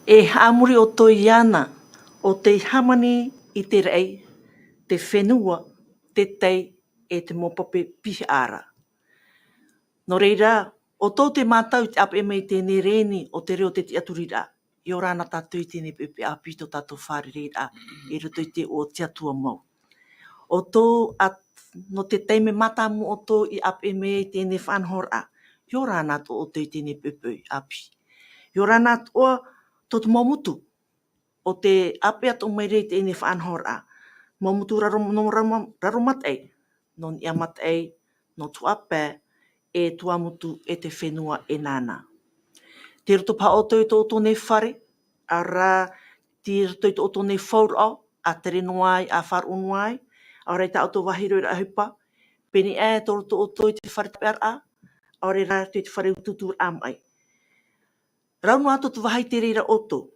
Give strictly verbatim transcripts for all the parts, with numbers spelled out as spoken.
E haʻamori ʻoutou iāna, ʻo tei hāmani i te raʻi, te fenua, te tai, e te mau pape pihaʻa ra. Nō reira, ʻoutou te mātau i te ʻāpeʻe mai i teie nei reni o te reo o te tiʻaturiraʻa. ʻIa ora na tātou i teie nei poʻipoʻi ʻāpī tō tātou fārereiraʻa, i roto i te iʻoa o te Atua mau. ʻOutou, a, nō te taime mātāmua ʻoutou i ʻāpeʻe mai i teie nei faʻanahoraʻa, ʻia ora na atoʻa ʻoutou i teie nei poʻipoʻi ʻāpī. ʻIa ora na atoʻa tō te mau motu, ʻo tē ʻāpeʻe atoʻa mai ra i teie nei faʻanahoraʻa. Mau motu raro, nō raro, raro mataʻi, nō Niʻa Mataʻi, nō Tuhaʻa Pae, e Tuamotu, e te fenua e nānā. Tei roto paha ʻoutou i tō ʻoutou nei fare, ʻaore rā, tei roto i tō ʻoutou nei fauraʻo, ʻa tere noa ai, ʻa faʻaroʻo noa ai, ʻaore rā tā ʻoutou vāhi roiraʻa ʻohipa, pēneiaʻe tō roto ʻoutou i te fare tāpeʻaraʻa, ʻaore rā i te fare utuuturaʻa maʻi. Rau noa atu te vāhi i te reira ʻoutou,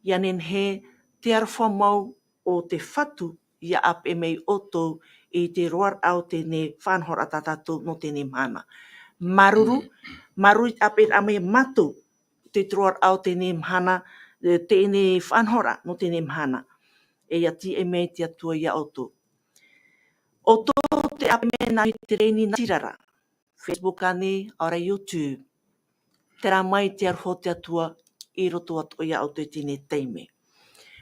ʻia nehenehe te aroha mau o te Fatu ʻia ʻāpeʻe mai ʻoutou i te roaraʻa o teie nei faʻanahoraʻa tā tātou nō teie nei mahana. Māuruuru, māuruuru i te ʻāpeʻeraʻa mai iā mātou, te roaraʻa o teie nei mahana, e, teie nei faʻanahoraʻa nō teie nei mahana. E ʻia tiʻa mai te Atua iā ʻoutou. ʻOutou tē ʻāpeʻe mai nā i te reni natirara, Facebook ānei, ʻaore rā YouTube. Terā mai te aroha o te Atua i roto atoʻa iā ʻoutou i teie nei taime.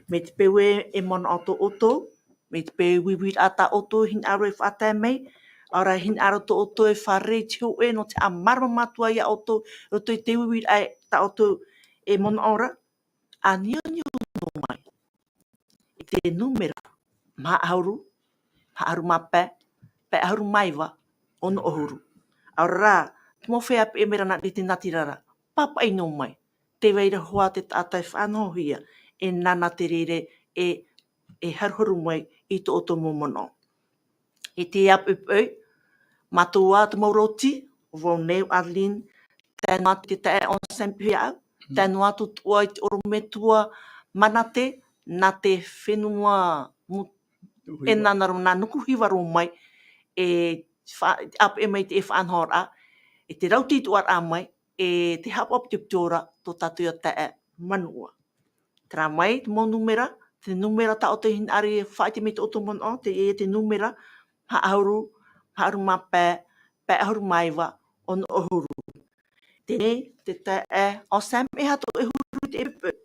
Mai te peu ē e manaʻo atoʻa ʻoutou, mai te peu e uiuiraʻa tā ʻoutou hinaʻaro e faʻatae mai, ʻaore rā hinaʻaro tō ʻoutou e fārerei i te hōʻē nō te haʻamārama mātua iā ʻoutou, i roto i te uiuiraʻa tā ʻoutou e manaʻo ra, ʻanioni noa mai i te nūmera maha ʻahuru, maha ʻahuru mā pae, pae ʻahuru mā iva, ono ʻahuru. ʻAore rā, te mau feiā ʻāpeʻe mai ra nā reira i te natirara, pāpaʻi noa mai, tē vai ra hoʻi te taʻata e faʻanahohia, e nānā te reira e, e haruharu mai i tō ʻoutou mau manaʻo. I teie poʻipoʻi, mātou ā te mau roti, vau nei ʻo Adeline, tae noa atu te taeaʻe Anselme Pihoiaʻau, tae noa atu atoʻa i te ʻorometua Manate, nā te fenua mu-, e nānā rā, nā Nukuhiva roa mai, e fa-, ʻāpeʻe mai i te faʻanahoraʻa, e te rauti i te ʻoaʻoaraʻa mai, e te haʻapaʻo pitopito ra tō tātou ia taeaʻe Manuʻa. Terā mai te mau nūmera, te nūmera tā ʻoutou e hinaʻaro e faʻaʻite mai i tō ʻoutou manaʻo, teie te nūmera, maha ʻahuru, maha ʻahuru mā pae, pae ʻahuru mā iva, ono ʻahuru. Teie nei, te taeaʻe Anselme, e aha tō ʻoe huru i teie poʻipoʻi?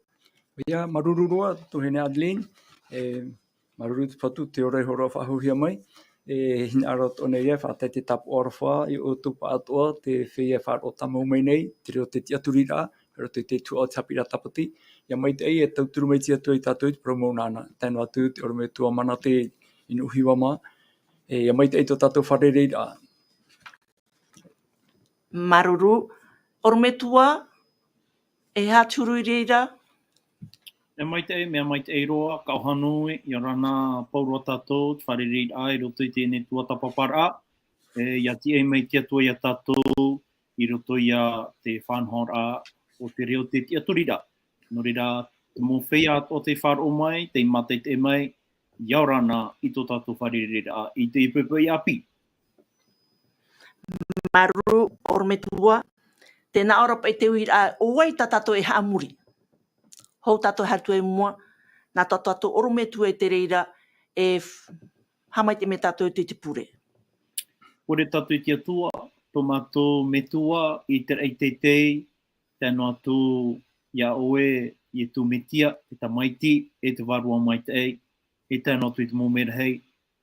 ʻOia, māuruuru roa, tuahine Adeline, e, māuruuru te Fatu, te ora e hōroʻa faʻahouhia mai, e hinaʻaro atoʻa nei e faʻatae te tāpaʻo aroha, i ʻoutou pāʻatoʻa, te feiā e faʻaroʻo tāmau mai nei, te reo o te tiʻaturiraʻa, i roto i te tuhaʻa o te haʻapiʻiraʻa Tāpati, ʻia maitaʻi e tauturu mai te Atua ia tātou i te parau mau nānā, tae noa atu te ʻorometua Manate i Nukuhiva mā, e, ʻia maitaʻi tō tātou fārereiraʻa. Māuruuru, ʻorometua, e aha te huru i reira? Mea maitaʻi, mea maitaʻi roa, Kaʻohanui, ʻia ora na pauroa tātou, te fārereiraʻa i roto i teie nei tuatāpaparaʻa, e, ʻia tiʻa mai te Atua ia tātou, i roto ia te faʻanahoraʻa o te reo o te tiʻaturiraʻa. Nō reira, te mau feiā atoʻa tē faʻaroʻo mai, tē mātaʻitaʻi mai, ʻia ora na i tō tātou fārereiraʻa i teie poʻipoʻi ʻāpī. Māuruuru, ʻorometua, tē nā ʻō ra paʻi te uiraʻa, ʻo vai tā tātou e haʻamori. Hou tātou e haere atu i mua, nā tō tātou ʻorometua i te reira, e f-, haʻamaitaʻi mai tātou i te, te pure. Pure tātou i te Atua, tō mātou Metua i te raʻi teitei, tae noa atu ia ʻoe, Ietu Metia, te Tamaiti, e te Vārua Maitaʻi, e tae noa atu i te mau merahi,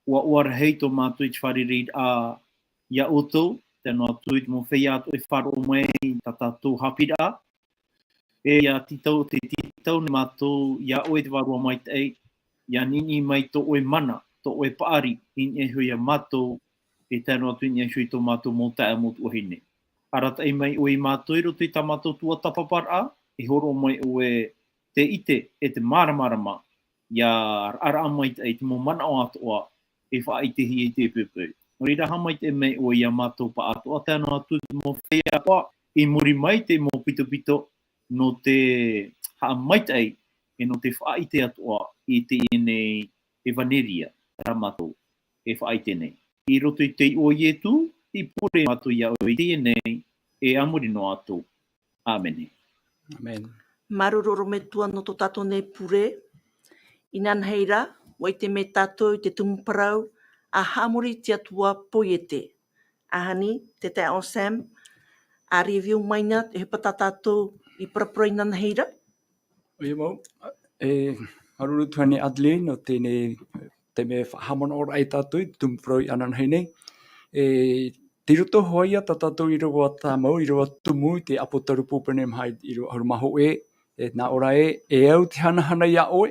ʻoaʻoa rahi tō mātou i te fārereiraʻa ia ʻoutou, tae noa atu i te mau feiā atoʻa e faʻaroʻo mai i tā tātou haʻapiʻiraʻa, e ʻia tītau, tē tītau nei mātou ia ʻoe te Vārua Maitaʻi, ʻia niʻiniʻi mai tō ʻoe mana, tō ʻoe paʻari, i niʻa iho ia mātou, e tae noa atu i niʻa iho i tō mātou mau taeaʻe, mau tuahine. Arataʻi mai ʻoe ia mātou i roto i tā mātou tuatāpaparaʻa, e hōroʻa mai ʻoe te ʻite, e te māramarama, ʻia raʻaraʻa maitaʻi te mau manaʻo atoʻa e faʻaʻitehia i teie poʻipoʻi. Nō reira, haʻamaitaʻi mai ʻoe ia mātou pāʻatoʻa, tae noa atu te mau feiā atoʻa i muri mai, te mau pitopito, nō te haʻamaitaʻi, e nō te faʻaʻite atoʻa i teie nei ʻevaneria, terā mātou e faʻaʻite nei. I roto i te iʻoa o Ietu, i pure mātou ia ʻoe i teie nei, e a muri noa atu. ʻĀmene. ʻĀmene. Māuruuru ʻorometua nō tō tātou nei pure. Inanahi ra, ʻua ʻite mai tātou i te tumu parau, ʻa haʻamori i te Atua poiete. ʻAhani, te taeaʻe Sam, ʻa review mai na, e ʻohipa tā tātou i parapara inanahi ra. ʻOia mau, e, māuruuru atu ānei Adelaide, nō teie, te mea faʻahaʻamanaʻoraʻa ia tātou i te tumu parau inanahi nei. E, tei roto hoʻi ia tā tātou ʻīrava tāmau, ʻīrava tumu i te ʻApotarupo pene maha ʻīrava ʻahuru mā hōʻē, e, nā ʻō ra ē, e au te hanahana iā ʻoe,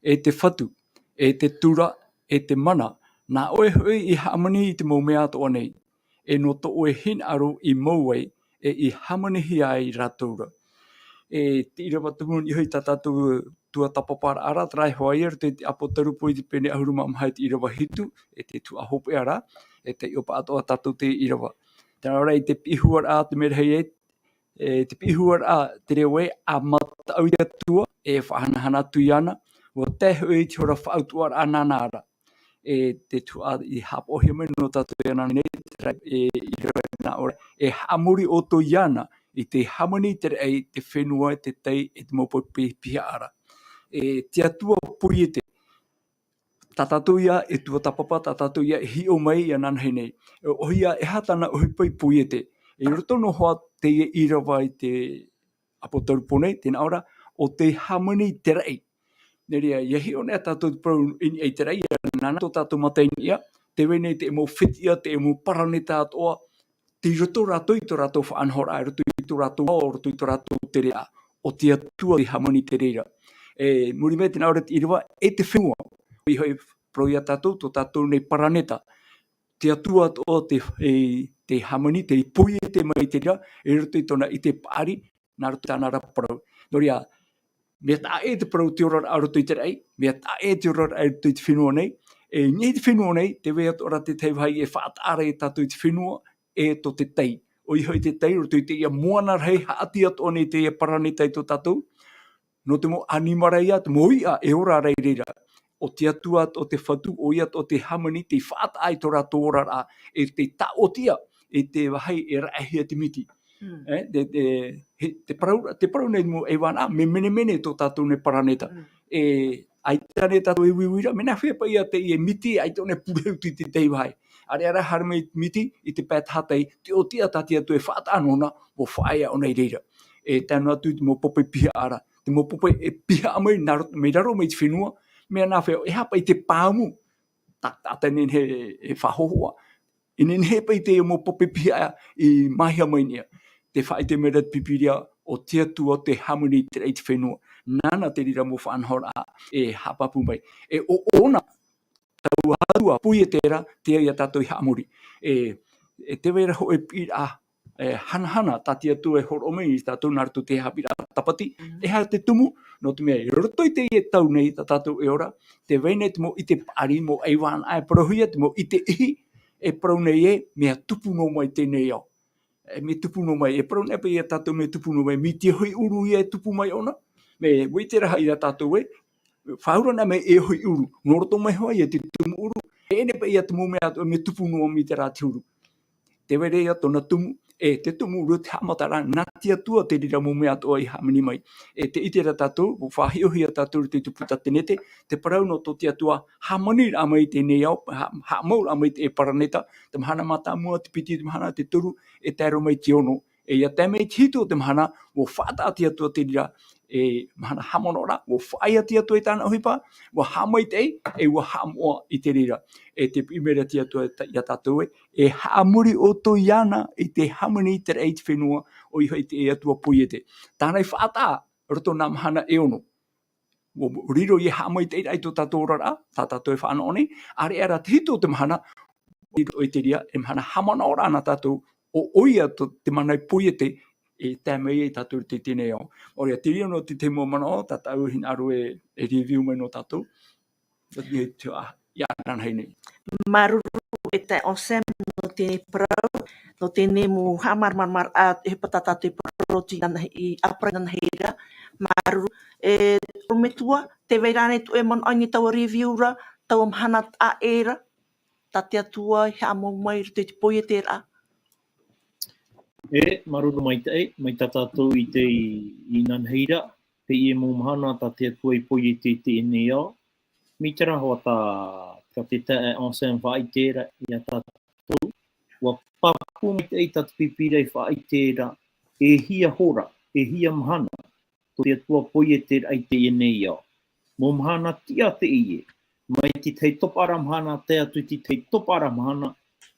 e te Fatu, e te Tura, e te Mana, nā ʻoe hoʻi i hāmani i te mau mea atoʻa nei, e nō tō ʻoe hinaʻaro i mau ai, e i hāmanihia ai rātou ra. E te ʻīrava tumu i hoʻi tā tātou tuatāpaparaʻa ra, terā e hoʻi ia roto i te ʻApotarupo i te pene ʻahuru mā maha i te ʻīrava hitu, e te tuhaʻa hopeʻa ra, e taiʻo paʻatoʻa tātou te ʻīrava. Terā rā i te piʻi huaraʻa te mea rahi ē, e te piʻi huaraʻa te reo ē, ʻa mataʻu i te Atua, e faʻahanahana atu iāna, ʻua tae hoʻi i te hora faʻautuʻaraʻa nāna ra. E te tuhaʻa i haʻapaʻohia mai nō tātou inanahi nei, terā e ʻīrava nā ʻō ra, e haʻamori ʻoutou iāna, i te hāmani i te raʻi, te fenua, te tai, e te mau poʻipoʻi pihaʻa ra. E te Atua poiete, tā tātou ia e tuatāpapa, tā tātou ia e hiʻo mai inanahi nei. E, ʻoia, e aha tāna ʻohipa i poiete? I roto noa hoʻi teie ʻīrava i te ʻApotarupo nei, tē nā ʻō ra, ʻo tei hāmani i te raʻi. Nō reira, ʻia hiʻo anaʻe tātou te parau i niʻa i te raʻi, ʻia nānā tō tātou mata i niʻa, tē vai nei te mau fetiʻa, te mau paraneta atoʻa, tei roto rātou i tō rātou faʻanahoraʻa, i roto i tō rātou ao, i roto i tō rātou tereraʻa, ʻo te Atua tei hāmani i te reira. E, muri mai tē nā ʻō ra te ʻīrava, e te fenua. ʻOia hoʻi, parau ia tātou, tō tātou nei paraneta. Te Atua atoʻa tei, e, tei hāmani, tei poiete mai i te reira, i roto i tōna ʻite paʻari, nā roto i tāna ra parau. Nō reira, mea taʻa ʻē te parau te oraraʻa i roto i te raʻi, mea taʻa ʻē te oraraʻa i roto i te fenua nei, e, i niʻa i te fenua nei, tē vai atoʻa ra te tahi vāhi e faʻataʻa ra ia tātou i te fenua, e tō te tai. ʻOia hoʻi te tai, i roto i teie moana rahi, haʻati atoʻa nei teie paraneta i tō tātou, nō te mau ʻanimara ia, te mau iʻa e ora ra i reira. ʻO te Atua, ʻo te Fatu, ʻoia atoʻa tei hāmani, tei faʻataʻa i tō rātou oraraʻa, e tei tāʻotiʻa, e te vāhi e raʻehia te miti. Mm. E, te, te, he, te parau, te parau nei mau ʻaivānaʻa, mea menemene tō tātou nei paraneta. Mm. E, ʻaita nei tātou e uiui ra, mea nāfea paʻi ia teie miti, ʻaita ʻōna e pure atu i te tahi vāhi. ʻAreʻa rā haere mai miti, i te pae tahatai, tei ʻotiʻa tā te Atua e faʻataʻa nōna, ʻua faʻaea ʻōna i reira. E tae noa atu i te mau poʻipoʻi pihaʻa ra. Te mau poʻipoʻi e pihaʻa mai, nā ro-, mai raro mai te fenua, mea nāfea, e aha paʻi te pāmu, tā, tātou e nehenehe e, e faʻahōhoʻa. E nehenehe paʻi te mau poʻipoʻi pihaʻa i māhia mai i niʻa. Tē faʻaʻite mai ra te Pīpīria, ʻo te Atua tei hāmani i te raʻi i te fenua. Nāna te reira mau faʻanahoraʻa e haʻapāpū mai. E ʻo, ʻo ʻōna, taua Atua poiete ra, teie ia tātou i haʻamori. E, e tē vai ra hōʻē piʻiraʻa, e, hanahana, tā te Atua e hōroʻa mai ia tātou nā roto i te haʻapiʻiraʻa Tāpati. Mhm. E aha te tumu, nō te mea, i roto i teie tau nei, tā tātou e ora, tē vai nei te mau ʻite paʻari, mau ʻaivānaʻa e parauhia, te mau ʻite ʻihi, e parau nei ē, mea tupu noa mai teie nei ao. E, mea tupu noa mai, e parau nei paʻi ia tātou mea tupu noa mai, mai te hoʻi ʻuru ia e tupu mai ʻōna. Mea, ʻua ʻite ra hoʻi ia tātou ē, faʻaora anaʻe mai e hoʻi ʻuru, nō roto mai hoʻi ia te tumu ʻuru, e ʻere paʻi ia te mau mea atoʻa mea tupu noa mai terā te huru. Tē vai ra ia tōna tumu, e te tumu ʻuru te haʻamataraʻa, nā te Atua te reira mau mea atoʻa i hāmani mai. E tē ʻite ra tātou, ʻua faʻahiʻohia tātou i te tupu tā Tenete, te parau nō tō te Atua hāmaniraʻa mai i teie nei ao, ha-, haʻamauraʻa mai i te paraneta, te mahana mātāmua, te piti, te mahana te toru, e tae roa mai i te ono. E ʻia tae mai i te hitu o te mahana, ʻua faʻataʻa te Atua te reira, e mahana haʻamanaʻoraʻa, ʻua faʻaea te Atua i tāna ʻohipa, ʻua haʻamaitaʻi, e ʻua haʻamoʻa i te reira. E tē piʻi mai ra te Atua ia tātou ē, e haʻamori ʻoutou iāna i te hāmani i te raʻi i te fenua, ʻoia hoʻi te Atua poiete. Tāna i faʻataʻa, roto nā mahana e ono. ʻUa riro ia haʻamaitaʻiraʻa i tō tātou oraraʻa, tā tātou e faʻanaho nei, ʻāreʻa rā te hitu o te mahana, i roto i te reira, e mahana haʻamanaʻoraʻa nā tātou, ʻo, ʻoia tō te mana i poiete, e tae mai ai tātou i teie nei ao. ʻO reira, te reira noa te tahi mau manaʻo, tā tāʻu hinaʻaro e, e review mai nō tātou. Nō te, te, a, ia, nāna hei nei. Māuruuru e taeaʻe Sam nō te parau, nō teie mau haʻamāramaramaraʻa, e pātata te parau i nāna, i ʻāpara inanahi ra. Māuruuru, e, ʻorometua, tē vai ra ānei tō ʻoe manaʻo i niʻa i taua review ra, taua mahana taʻa ʻē ra, tā te Atua i haʻamau mai i roto i te poieteraʻa. E, māuruuru maitaʻi, mai tā tātou i te i, inanahi ra, teie mau mahana tā te Atua i poiete i teie nei ao. Mai te rā hoʻi tā, tā te taeaʻe Anselme faʻaʻite ra ia tātou, ʻua pāpū maitaʻi tā te Pīpīria i faʻaʻite ra, e hia hora, e hia mahana, tō te Atua poieteraʻa i teie nei ao. Mau mahana tiʻa teie, mai te tahi topaʻara mahana tae atu i te tahi topaʻara mahana,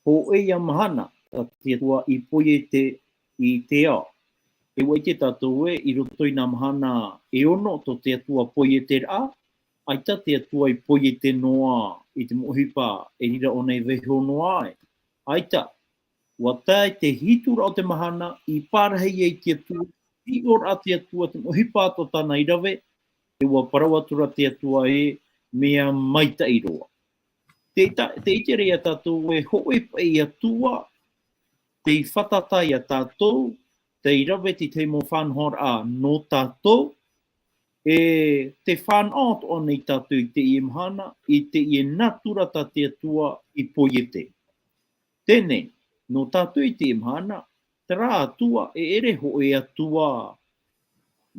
hōʻē ia mahana tā te Atua i poiete i te ao. E ʻua ʻite tātou ē, i roto i nā mahana e ono tō te Atua poieteraʻa, ʻaita te Atua i poiete noa i te mau ʻohipa e riro ʻōna i vaiiho noa ai. ʻAita, ʻua tae te hituraʻa o te mahana i parahi ai te Atua, i ʻō ra te Atua te mau ʻohipa atoʻa tāna i rave, e ʻua parau atu ra te Atua ē, mea maitaʻi roa. Te ita-, te ʻite ra ia tātou ē, hōʻē paʻi Atua, tei fātata ia tātou, tei rave te tahi mau faʻanahoraʻa nō tātou, e tē fānaʻo atoʻa nei tātou i teie mahana, i teie natura tā te Atua i poiete. Teie nei, nō tātou i teie mahana, terā Atua, e ʻere hōʻē Atua,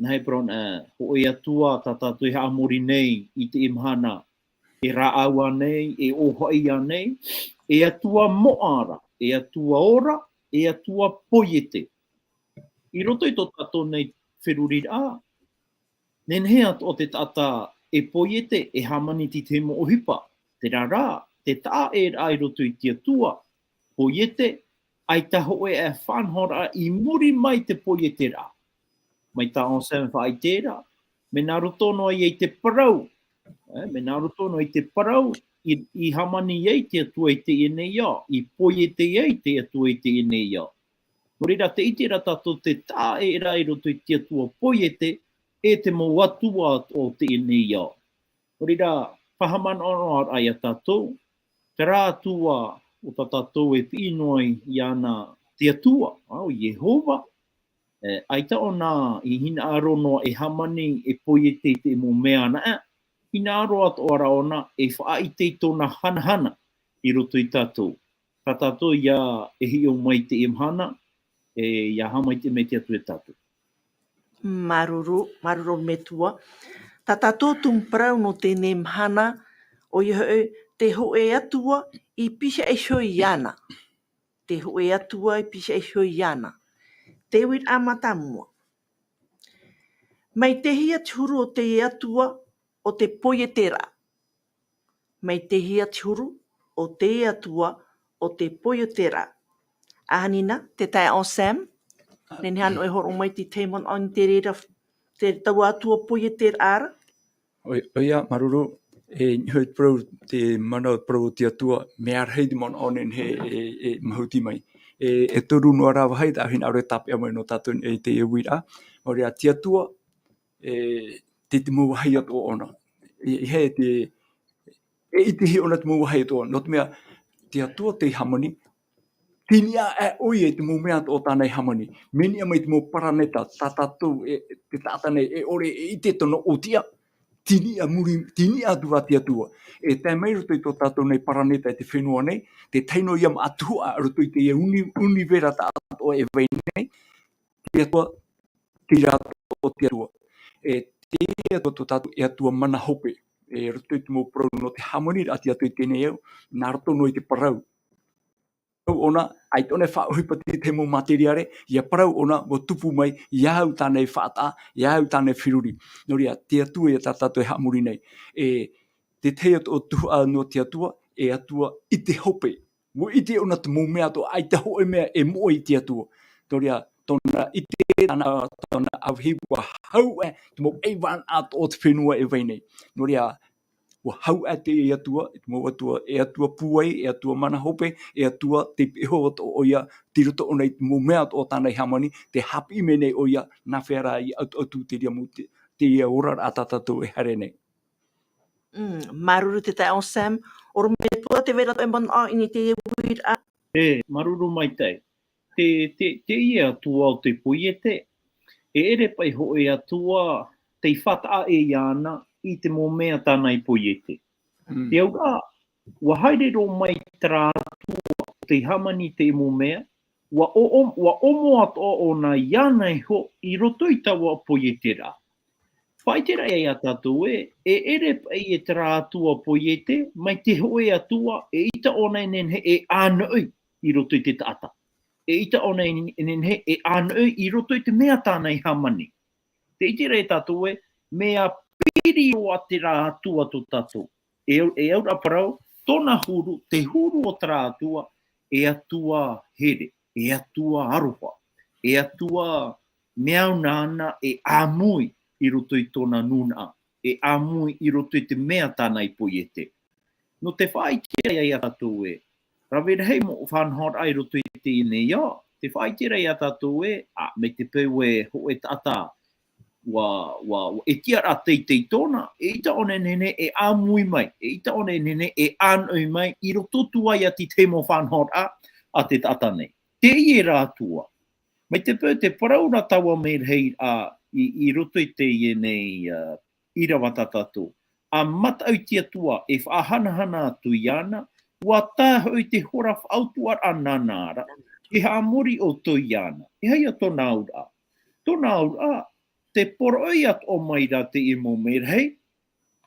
nā hea parau, ē, hōʻē Atua tā tātou e haʻamori nei i teie mahana, e rāʻau ānei, e ʻōfaʻi ānei, e Atua moʻa ra, e Atua ora, e Atua poiete. I roto i tō tātou nei feruriraʻa, nehenehe atoʻa te taʻata e poiete, e hāmani i te mau ʻohipa. Terā rā, te taʻaʻēraʻa i roto i te Atua, poiete, ʻaita hōʻē ā faʻanahoraʻa i muri mai te poieteraʻa. Mai tā Anselme faʻaʻite ra, mea nā roto noa ia i te parau, ē, mea nā roto noa i te parau, i, i hāmani ai te Atua i teie nei ao, i poiete ai te Atua i teie nei ao. Nō reira, tē ʻite ra tātou te taʻaʻēraʻa i roto i te Atua poiete, e te mau atua o teie nei ao. Nō reira, faʻahaʻamanaʻo noa ra ia tātou, terā Atua o tā tātou e piʻi noa iāna te Atua, ā, ʻo Iehova, ē, ʻaita ʻōna i hinaʻaro noa e hāmani, e poiete i te mau mea anaʻe, hinaʻaro atoʻa ra ʻōna e faʻaʻite i tōna hanahana i roto ia tātou. Tā tātou ia e hiʻo mai i teie mahana, e, ia haʻamaitaʻi mai te Atua ia tātou. Māuruuru, māuruuru metua. Tā tātou tumu parau nō teie mahana, ʻoia hoʻi, te hōʻē Atua i pihaʻi iho iāna. Te hōʻē Atua i pihaʻi iho iāna. Te uiraʻa mātāmua. Mai te hea te huru o te Atua o te poieteraʻa? Mai te hea te huru o te Atua o te poieteraʻa? ʻAhani na, te taeaʻe Anselme, nehenehe ānei e hōroʻa mai te tahi manaʻo i te reira, te taua Atua poieteraʻa ra? ʻOi-, ʻoia, māuruuru, e niʻa i te parau, te mana parau o te Atua, mea rahi te manaʻo nehenehe e, e mahuti mai. E, e toru noa rā vāhi, tā hinaʻaro e tāpeʻa mai nō tātou i te uiraʻa. Nō reira, te Atua, e, te, te mau vāhi atoʻa ʻōna. E, e hea te, e ʻitehia ʻōna te mau vāhi atoʻa. Nō te mea, te Atua tei hāmani, tei niʻa aʻe ʻoia i te mau mea atoʻa tāna i hāmani. Mea niʻa mai te mau paraneta, tā tātou, e, te taʻata nei, e ʻore e ʻite tōna ʻōtiʻa, tei niʻa muri, tei niʻa atu ā te Atua. E tae mai roto i tō tātou nei paraneta i te fenua nei, te tahi noa ia māʻa tuhaʻa roto i te uni-, univera tā atoʻa e vai nei, te Atua, te reira atoʻa te Atua. E te Atua tō tātou, e Atua mana hope. E roto i te mau parau nō te hāmaniraʻa te Atua i teie nei ao, nā roto noa i te parau. Parau ʻōna, ʻaita ʻōna e faʻaʻohipa i te mau materiare, ʻia parau ʻōna, ʻua tupu mai, ʻia au tāna e faʻataʻa, ʻia au tāna e feruri. Nō reira, te Atua ia tā tātou e haʻamori nei. E te tahi atu tuhaʻa nō te Atua, e Atua ʻite hope. ʻUa ʻite ʻōna te mau mea atoʻa, ʻaita hōʻē mea e moʻa i te Atua. Nō reira, tōna ʻite, tāna, tōna ʻāvahi, ʻua hau aʻe te mau ʻaivānaʻa atoʻa o te fenua e vai nei. Nō reira, ʻua hau aʻe te Atua, te mau Atua, e Atua pūai, e Atua mana hope, e Atua tei pihaʻi iho atoʻa ʻoia, tei roto ʻōna i te mau mea atoʻa tāna i hāmani, tē haʻapiʻi mai nei ʻoia, nā hea rā ʻia ʻatuʻatu te reira mau te, te reira oraraʻa tā tātou e haere nei. Mm, māuruuru te taeaʻe Anselme, ʻorometua, tē vai ra atoʻa e manaʻo i niʻa i teie uiraʻa? E, māuruuru maitaʻi. Te, te, teie Atua o te poiete, e ʻere paʻi hōʻē Atua tei faʻataʻa ʻē iāna i te mau mea tāna i poiete. Mm. Te auraʻa, ʻua haere roa mai terā Atua tei hāmani i te mau mea, ʻua ʻo-, ʻo-, ʻua ʻomo atoʻa ʻōna iāna iho i roto i taua poieteraʻa. Faʻaʻite rā ia tātou ē, e ʻere paʻi e terā atua poiete, mai te hōʻē atua, eʻita ʻōna e nehenehe e ʻānoʻi i roto i te taʻata. Eʻita ʻōna e nehenehe e ʻānoʻi i roto i te mea tāna i hāmani. Tē ʻite ra ia tātou ē, mea piri roa terā atua tō tātou. E, e auraʻa parau, tōna huru, te huru o terā atua, e atua here, e atua aroha, e atua mea au nāna e ʻāmui i roto i tōna nūnaʻa, e ʻāmui i roto i te mea tāna i poiete. Nō te faʻaʻite ia tātou ē, rave rahi mau faʻanahoraʻa i roto i teie nei ao, te faʻaʻite ia tātou ē, ā, mai te peu ē hōʻē taʻata, ua, ua, ua e tiʻa ra teitei tōna, eʻita ʻōna e nehenehe e ʻāmui mai, eʻita ʻōna e nehenehe e ʻānoʻi mai, i roto atu ai i te mau faʻanahoraʻa a te taʻata nei. Teie rā atua. Mai te peu te parau ra taua merahi ā, i, i roto i teie nei, ā, ʻīrava tā tātou. ʻA mataʻu i te Atua e faʻahanahana atu iāna, ua tae hoʻi te hora faʻautuʻaraʻa nāna ra, e haʻamori ʻoutou iāna. E aha ia tōna auraʻa? Tōna auraʻa, te poroʻi atoʻa mai ra teie mau merahi,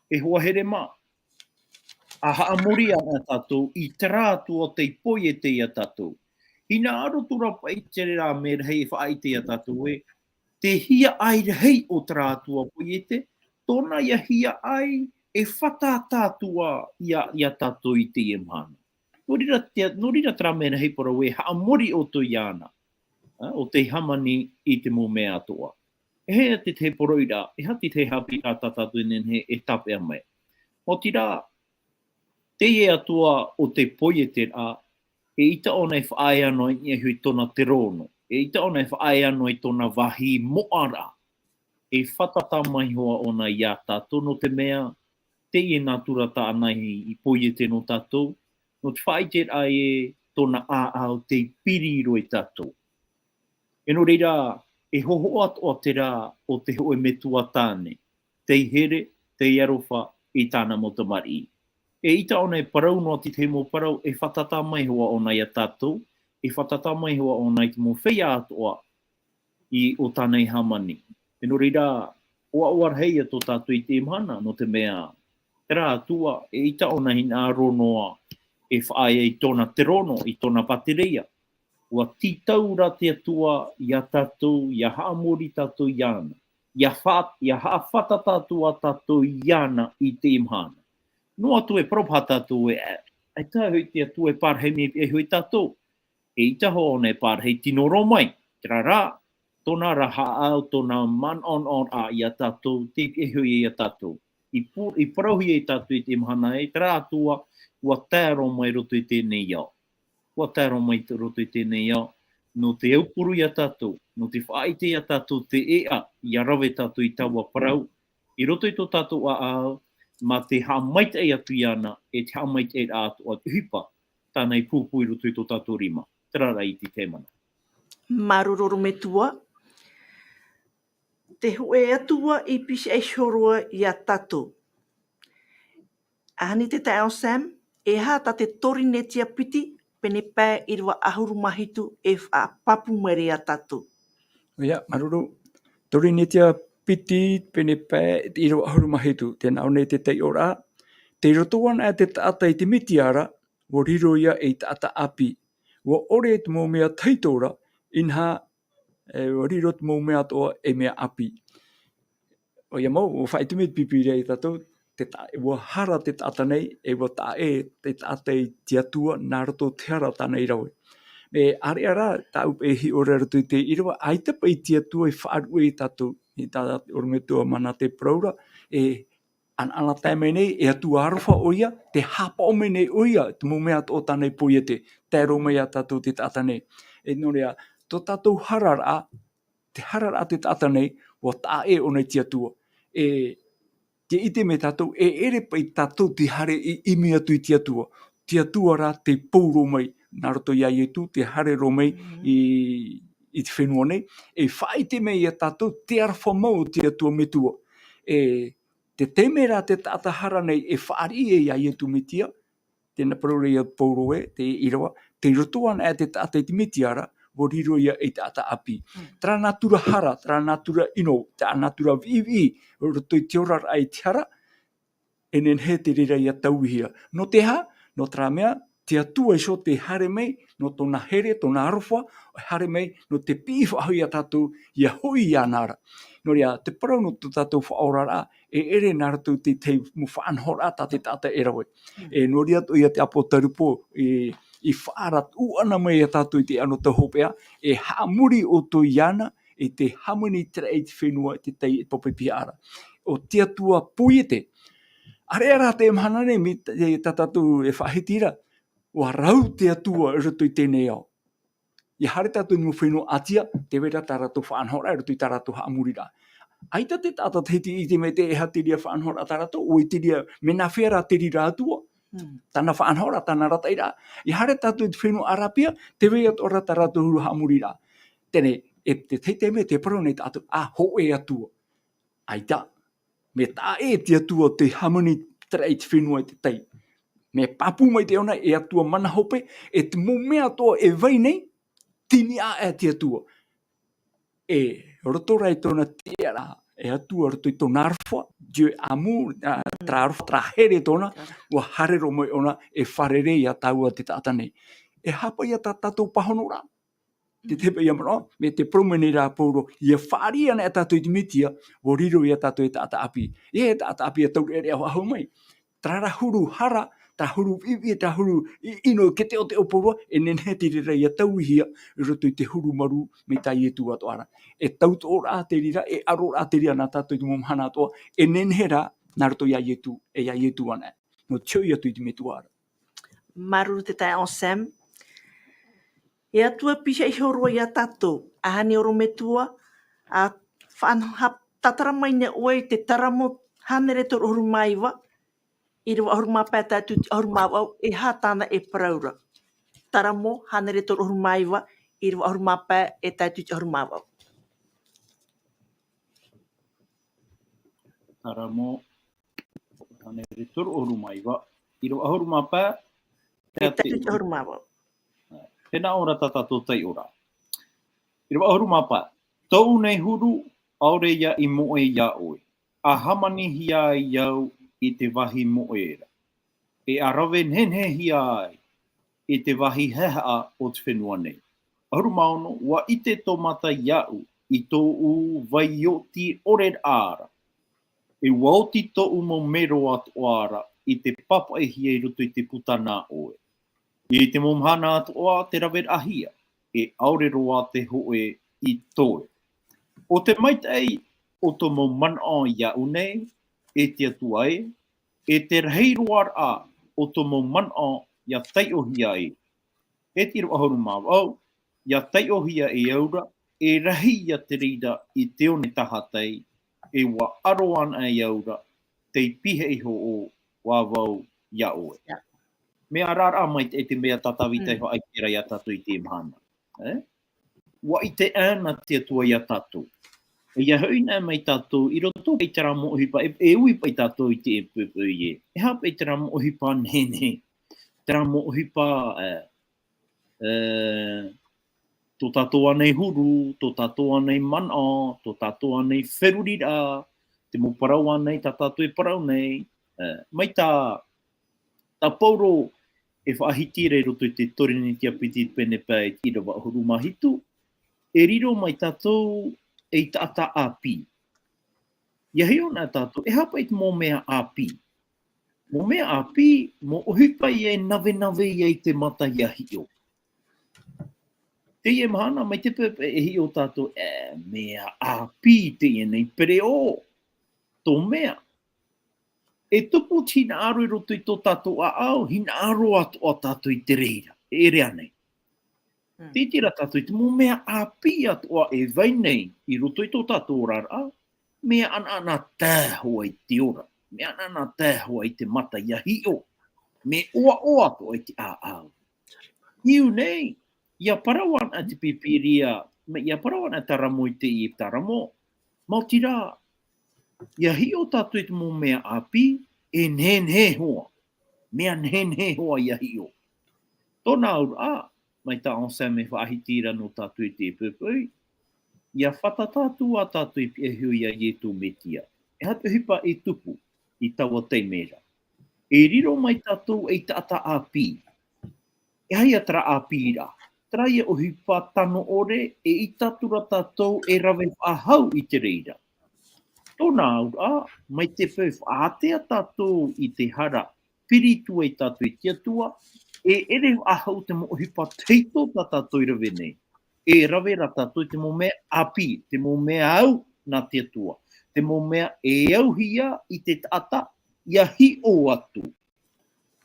e hoa here mā. ʻA haʻamori ana tātou i terā atua tei poiete ia tātou. Hinaʻaro atu ra paʻi te reira merahi e faʻaʻite ia tātou ē, te hiaʻai rahi o terā atua poiete, tōna ia hiaʻai e fātata atu ia, ia tātou i teie mahana. Nō reira te, nō reira terā merahi parau e haʻamori ʻoutou iāna, ā, ʻo tei hāmani i te mau mea atoʻa. E aha te, te poroʻi ra, e aha te, te haʻapiʻiraʻa tā tātou e nehenehe e tāpeʻa mai. Nō te reira, teie atua o te poieteraʻa, eʻita ʻōna e faʻaea noa i niʻa iho i tōna terōno, eʻita ʻōna e faʻaea noa i tōna vāhi moʻaraʻa, e fātata mai hoʻi ʻōna ia tātou, nō te mea, teie nātura tāna i, i poiete nō tātou, nō te faʻaʻiteraʻa ē tōna ʻāʻau tei piri roa ia tātou. E nō reira, e hōhoʻa atoʻa terā o te hōʻē metua tāne, tei here, tei aroha i tāna mau tamariʻi. Eʻita ʻōna e parau noa atu i te mau parau, e fātata mai hoʻi ʻōna ia tātou, e fātata mai hoʻi ʻōna i te mau feiā atoʻa i, o tāna i hāmani. E nō reira, ʻoaʻoa rahi ia tō tātou i teie mahana, nō te mea, terā atua, eʻita ʻōna e hinaʻaro noa e faʻaea i tōna terōno, i tōna pātireia. Ua tītau ra te Atua ia tātou, ia haʻamori tātou iāna, ia fa-, ia haʻafātata atu ā tātou iāna i teie mahana. Noa atu e parau paha tātou ē, ʻaita hoʻi te Atua e parahi mai e hoʻi tātou. Eʻita hoʻi ʻōna e parahi tino roa mai, terā rā, tōna ra haʻaʻau, tōna manaʻonaʻoraʻa ia tātou, tei pihaʻi ia tātou. I pu-, i parauhia ia tātou i teie mahana ē, terā atua, ua tae roa mai i roto i teie nei ao. Ua tae roa mai i roto i teie nei ao, nō te aupuru ia tātou, nō te faʻaʻite ia tātou te ʻēʻa, ia rave tātou i taua parau, i roto i tō tātou ʻāʻau, mā te haʻamaitaʻi atu iāna, e te haʻamaitaʻiraʻa atoʻa te ʻohipa, tāna i pūpū i roto i tō tātou rima. Terā rā i te taime nei. Māuruuru metua, te hōʻē Atua i pihaʻi iho roa ia tātou. Ahani te taeaʻe Sam, e aha tā te Torinetia piti, pene pae ʻīrava ʻahuru mā hitu e faʻapāpū mai ra ia tātou. ʻOia, māuruuru, Torinetia piti, pene pae ʻīrava ʻahuru mā hitu, tē nā ʻō nei te taiʻoraʻa, tei roto anaʻe te taʻata i te Metia ra, ua riro ia ei taʻata ʻāpī. Ua ʻore te mau mea tahito ra, inaha, e, ua riro te mau mea atoʻa ei mea ʻāpī. ʻOia mau, ua faʻaʻite mai te Pīpīria ia tātou, te ta-, ua hara te taʻata nei, e ua taʻa ʻē te taʻata i te Atua, nā roto te hara tāna i rave. E, ʻāreʻa rā, tāʻu e hiʻo ra i roto i te ʻīrava, ʻaita paʻi te Atua i faʻaruʻe ia tātou, i tā te ʻorometua Mana tei parau ra, e, ʻanaʻanatae mai nei, e Atua aroha ʻoia, tē haʻapaʻo mai nei ʻoia, te mau mea atoʻa tāna i poiete, tae roa mai ia tātou te taʻata nei. E nō reira, tō tātou hararaʻa, te hararaʻa te taʻata nei, ua taʻa ʻē ʻōna i te Atua. E, tē ʻite mai tātou, e ʻere paʻi tātou tē haere i ʻimi atu i te Atua. Te Atua rā tē pou roa mai, nā roto ia Ietu, tē haere roa mai Mhm. i, i te fenua nei, e faʻaʻite mai ia tātou te aroha mau o te Atua Metua. E, te taime rā te taʻata hara nei e fāriʻi ia Ietu Metia, tē nā parau ra ia Paulo ē, te ʻīrava, tei roto anaʻe te taʻata i te Metia ra, ʻua riro ia ei taʻata ʻāpī. Mm. Terā nā tura hara, terā nā tura ʻino, terā nā tura viʻiviʻi, roto i te oraraʻa i te hara, e nehenehe te reira ʻia tauihia. Nō te aha? Nō terā mea, te Atua iho tē haere mai, nō tōna here, tōna aroha, e haere mai, nō te piʻi faʻahou ia tātou, ʻia hoʻi iāna ra. Nō reira, te parau nō tō tātou faʻaoraraʻa, e ʻere nā roto i te tahi mau faʻanahoraʻa tā te taʻata e rave. Mm. E nō reira atoʻa ia te ʻāpōsetolo Paula, e, i faʻaara ʻuʻana mai ia tātou i te anotau hopeʻa, e haʻamori ʻoutou iāna, i te hāmani i te raʻi i te fenua, i te tai, i te pape pihaʻa ra. ʻO te Atua poiete. ʻAreʻa rā te mahana nei, mai te, tā tātou e faʻahiti ra, ʻua rau te Atua i roto i teie nei ao. ʻIa haere tātou i te mau fenua ʻĀtia, tē vai ra tā rātou faʻanahoraʻa i roto i tā rātou haʻamoriraʻa. ʻAita te taʻata Tahiti i ʻite mai te, e aha te reira faʻanahoraʻa tā rātou, ʻua ʻite ra, mea nā hea rā te reira Atua. Mm. Tāna faʻanahoraʻa, tāna arataʻiraʻa. ʻIa haere tātou i te fenua ʻArāpia, tē vai atoʻa ra tā rātou huru haʻamoriraʻa. Teie, e te tahi taime, tē parau nei tātou, ā, hōʻē Atua. ʻAita, mea taʻa ʻē te Atua o te hāmani i te raʻi i te fenua i te tai. Mea pāpū maitaʻi ʻōna, e Atua mana hope, e te mau mea atoʻa e vai nei, tini aʻe te Atua. E roto rā i tōna tiʻaraʻa, e Atua roto i tōna aroha, Dieu amour, ā, terā aroha, terā here tōna, ʻua haere roa mai ʻōna, e fārerei ia tāua te taʻata nei. E aha paʻi tā tātou pāhonoraʻa. Te, te paʻi ia manaʻo, mai te parau mai nei rā Paulo, ʻia fāriʻi anaʻe tātou i te Mesia, ʻua riro ia tātou ei taʻata ʻāpī. E taʻata ʻāpī ʻia taureʻareʻa faʻahou mai. Terā rā huru hara, terā huru viʻiviʻi, terā huru ʻi-, ʻino, kē teʻoteʻo pauroa, e nehenehe te reira ʻia tauihia, i roto i te huru marū, mai tā Ietu atoʻa ra. E tautoʻoraʻa te reira, e ʻaroraʻa te reira nā tātou i te mau mahana atoʻa, e nehenehe rā, nā roto ia Ietu, e ia Ietu anaʻe. Nō te hoʻi atu i te Metua ra. Māuruuru te taeaʻe Sam. E Atua pihaʻi iho roa ia tātou, ʻaita e ʻorometua, ʻa faʻanaho-, tātara mai nei ʻoe i te Taramo hānere toru ʻahuru mā iva, ʻīrava ʻahuru mā pae tae atu i te ʻahuru mā vaʻu, e aha tāna e parau ra. Taramo hānere toru ʻahuru mā iva, ʻīrava ʻahuru mā pae e tae atu i te ʻahuru mā vaʻu. Taramo hānere toru ʻahuru mā iva, ʻīrava ʻahuru mā pae, e tae atu i te ʻahuru mā vaʻu. Tē nā ʻō ra tā tātou taiʻoraʻa. ʻĪrava ʻahuru mā pae. Tōʻu nei huru, ʻaore ia i moʻe ia ʻoe. ʻA hāmanihia ai au i te vāhi moʻe ra. E ʻa rave nehenehehia ai i te vāhi haʻehaʻa o te fenua nei. ʻAhuru mā ono, ʻua ʻite tō mata iāʻu i tōʻu vai oti ʻoreraʻa ra. E ʻua oti tōʻu mau mero atoʻa ra i te pāpaʻihia i roto i te puta nā ʻoe. I te mau mahana atoʻa te raveraʻahia, e ʻaore roa te hōʻē i toe. ʻO te maitaʻi o tō mau manaʻo iāʻu nei, e te Atua ē, e te rahi roa ra o tō mau manaʻo ʻia taiʻohia ē. E te ʻīrava ʻahuru mā vaʻu, ʻia taiʻohia e au ra, e rahi ia te reira i te one tahatai, e ʻua ʻaro anaʻe e au ra, tei pihaʻi iho ʻo vau iā ʻoe. Ia. Mea arataʻi maitaʻi te mea tā Tāvita e faʻaʻite ra iā tātou i teie mahana. E? ʻUa ʻite anaʻe te Atua iā tātou. E ʻia hoʻi anaʻe mai tātou i roto i terā mau ʻohipa, e, e ui paʻi tātou i te, e, e, e, e, e aha paʻi terā mau ʻohipa nehenehe. Terā mau ʻohipa, e, e, tō tātou ānei huru, tō tātou ānei manaʻo, tō tātou ānei feruriraʻa, te mau parau ānei tā tātou e parau nei, e, mai tā, tā Paulo e faʻahiti ra i roto i te Torinetia piti pene pae ʻīrava ʻahuru mā hitu, e riro mai tātou ei taʻata ʻāpī. ʻIa hiʻo anaʻe tātou, e aha paʻi te mau mea ʻāpī. Mau mea ʻāpī, mau ʻohipa ia e navenave ia i te mata ʻia hiʻo. Teie mahana mai te pepe e hiʻo tātou, e, mea ʻāpī teie nei pereʻoʻo. Tō mea. E tupu te hinaʻaro i roto i tō tātou ʻāʻau, hinaʻaro atoʻa tātou i te reira. E ʻere ānei. Mm. Tē ʻite ra tātou i te mau mea ʻāpī atoʻa e vai nei i roto i tō tātou oraraʻa, mea ʻanaʻanatae hoʻi i te ora, mea ʻanaʻanatae hoʻi i te mata ʻia hiʻo, mea ʻoaʻoa atoʻa i te ʻāʻau. Niu nei, ʻia parau anaʻe te Pīpīria, mea, ʻia parau anaʻe Taramo i te, i Taramo, maoti rā, ʻia hiʻo tātou i te mau mea ʻāpī, e nehenehe hoʻi, mea nehenehe hoʻi ʻia hiʻo. Tōna auraʻa, mai tā Anselme e faʻahiti ra nō tātou i te poipoi, ʻia fātata atu ā tātou i pihaʻi iho ia Ietu Metia. E aha te ʻohipa e tupu i taua taime ra? E riro mai tātou ei taʻata ʻāpī. E aha ia terā ʻāpī ra? Terā ia ʻohipa tano ʻore, eʻita atu ra tātou e rave faʻahou i te reira. Tōna auraʻa, mai te peu e faʻaātea tātou i te hara piri atu ai tātou i te Atua, e ʻere faʻahou te mau ʻohipa tahito tā tātou i rave nei. E rave ra tātou i te mau mea ʻāpī, te mau mea au nā te Atua, te mau mea e auhia i te taʻata ʻia hiʻo atu.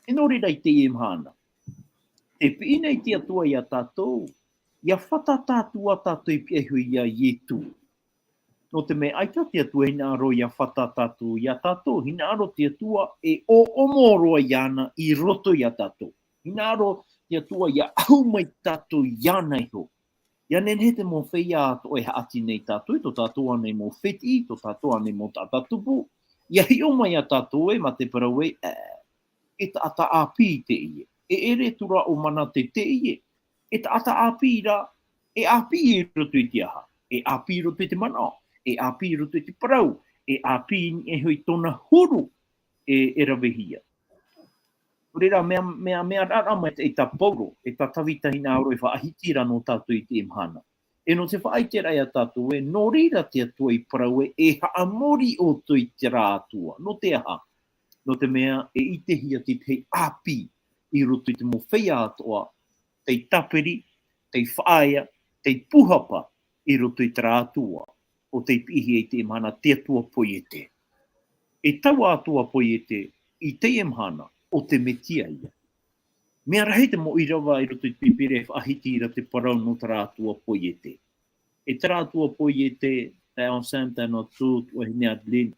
E nō reira i teie mahana, tē piʻi nei te Atua ia tātou, ʻia fātata atu ā tātou i pihaʻi iho ia Ietu. Nō te mea ʻaita te Atua e hinaʻaro ʻia fātata atu ia tātou, hinaʻaro te Atua e ʻōʻomo roa iāna i roto ia tātou. Hinaʻaro te Atua ʻia ʻahu mai tātou iāna iho. ʻIa nehenehe te mau feiā atoʻa e haʻati nei tātou, tō tātou ānei mau fētiʻi, tō tātou ānei mau taʻata tupu, ʻia hiʻo mai ia tātou ē, mā te parau ē, ē, e taʻata ʻāpī teie. E ʻere atu ra ʻo Manate teie. E taʻata ʻāpī ra, e ʻāpī i roto i te aha? E ʻāpī i roto i te manaʻo, e ʻāpī i roto i te parau, e ʻāpī i niʻa iho i tōna huru e, e ravehia. Nō reira, mea, mea, mea raʻaraʻa mai te, e tā Paulo, e tā Tavita hinaʻaro e faʻahiti ra nō tātou i teie mahana. E nō te faʻaʻiteraʻa ia tātou ē, nō reira te Atua i parau ē, e haʻamori ʻoutou i terā Atua. Nō te aha? Nō te mea, e ʻitehia te tahi ʻāpī i roto i te mau feiā atoʻa, tei tāpiri, tei faʻaea, tei pūhapa i roto i terā Atua, ʻo tei piʻihia i teie mahana te Atua Poiete. E taua Atua Poiete, i teie mahana, ʻo te Metia ia. Mea rahi te mau ʻīrava i roto i te Pīpīria e faʻahiti ra te parau nō terā Atua Poiete. E terā Atua Poiete, taeaʻe Anselme, taeaʻe Natu, tuahine Adeline,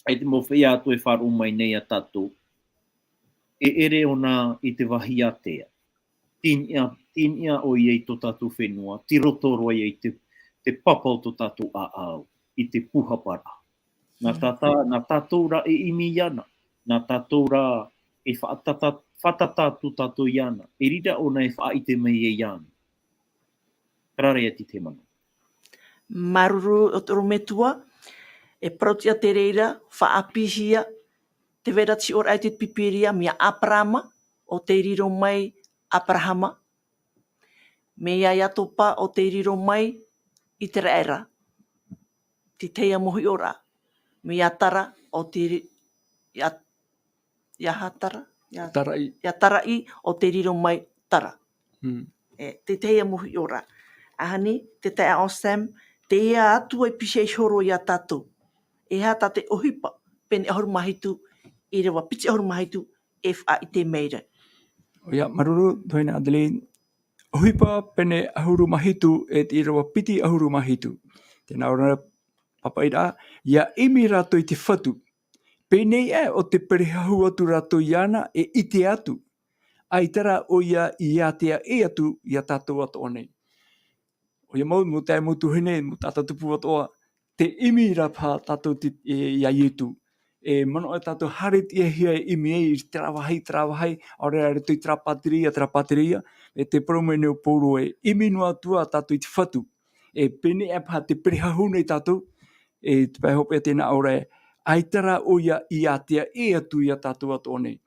e te mau feiā atoʻa e faʻaroʻo mai nei ia tātou. E ʻere ʻōna i te vāhi ātea. Tiniʻa, tiniʻa ʻoia i tō tātou fenua, tei roto roa ia i te, te papa o tō tātou ʻāʻau, i te pūhapa ra. Nā Mm. tātā-, nā tātou rā e ʻimi iāna, nā tātou rā e faʻatata-, fātata atu tātou iāna, e riro ʻōna e faʻaʻite mai iāna. Terā rā ia te tahi manaʻo. Māuruuru ʻoutou metua, e parau atu te reira, faʻaʻāpīhia, tē vai ra te hiʻoraʻa i te Pīpīria, mea Aperahama, ʻo tei riro mai Aperahama, mea Iakoba, ʻo tei riro mai Iseraela. Te tahi mau hiʻoraʻa, mea Tera, ʻo tei ri-, ia, ia Hatera, ia Taraʻi. Ia Taraʻi, ʻo tei riro mai Tera. Hmm. E, te tahi mau hiʻoraʻa. ʻAhani, te taeaʻe Anselme, teie Atua i pihaʻi iho roa ia tātou. E aha tā te ʻohipa, pene ʻahuru mā hitu, ʻīrava piti ʻahuru mā hitu, e faʻaʻite mai ra. ʻOia, māuruuru, tuahine Adeline, ʻohipa pene ʻahuru mā hitu, e te ʻīrava piti ʻahuru mā hitu. Tēnā ora pāpaʻiraʻa, ʻia ʻimi rātou i te Fatu. Pēnei aʻe ʻo tē perehahu atu rātou iāna e ʻite atu. ʻAita rā ʻoia i ātea ʻē atu ia tātou atoʻa nei. ʻOia mau, mau taeaʻe, mau tuahine, mau taʻata tupu atoʻa, tē ʻimi ra paha tātou te, e, ia Ietu. E manaʻo tātou haere tiʻahia e ʻimi ai i terā vāhi, terā vāhi, ʻaore rā i roto i terā pātireia, terā pātireia, e tē parau mai nei ʻo Paulo e ʻimi noa atu ā tātou i te Fatu. E pēnei aʻe paha tē perehahu nei tātou, e te pae hopeʻa tēnā ʻaore, ʻaita rā ʻoia i ātea ʻē atu ia tātou atoʻa nei.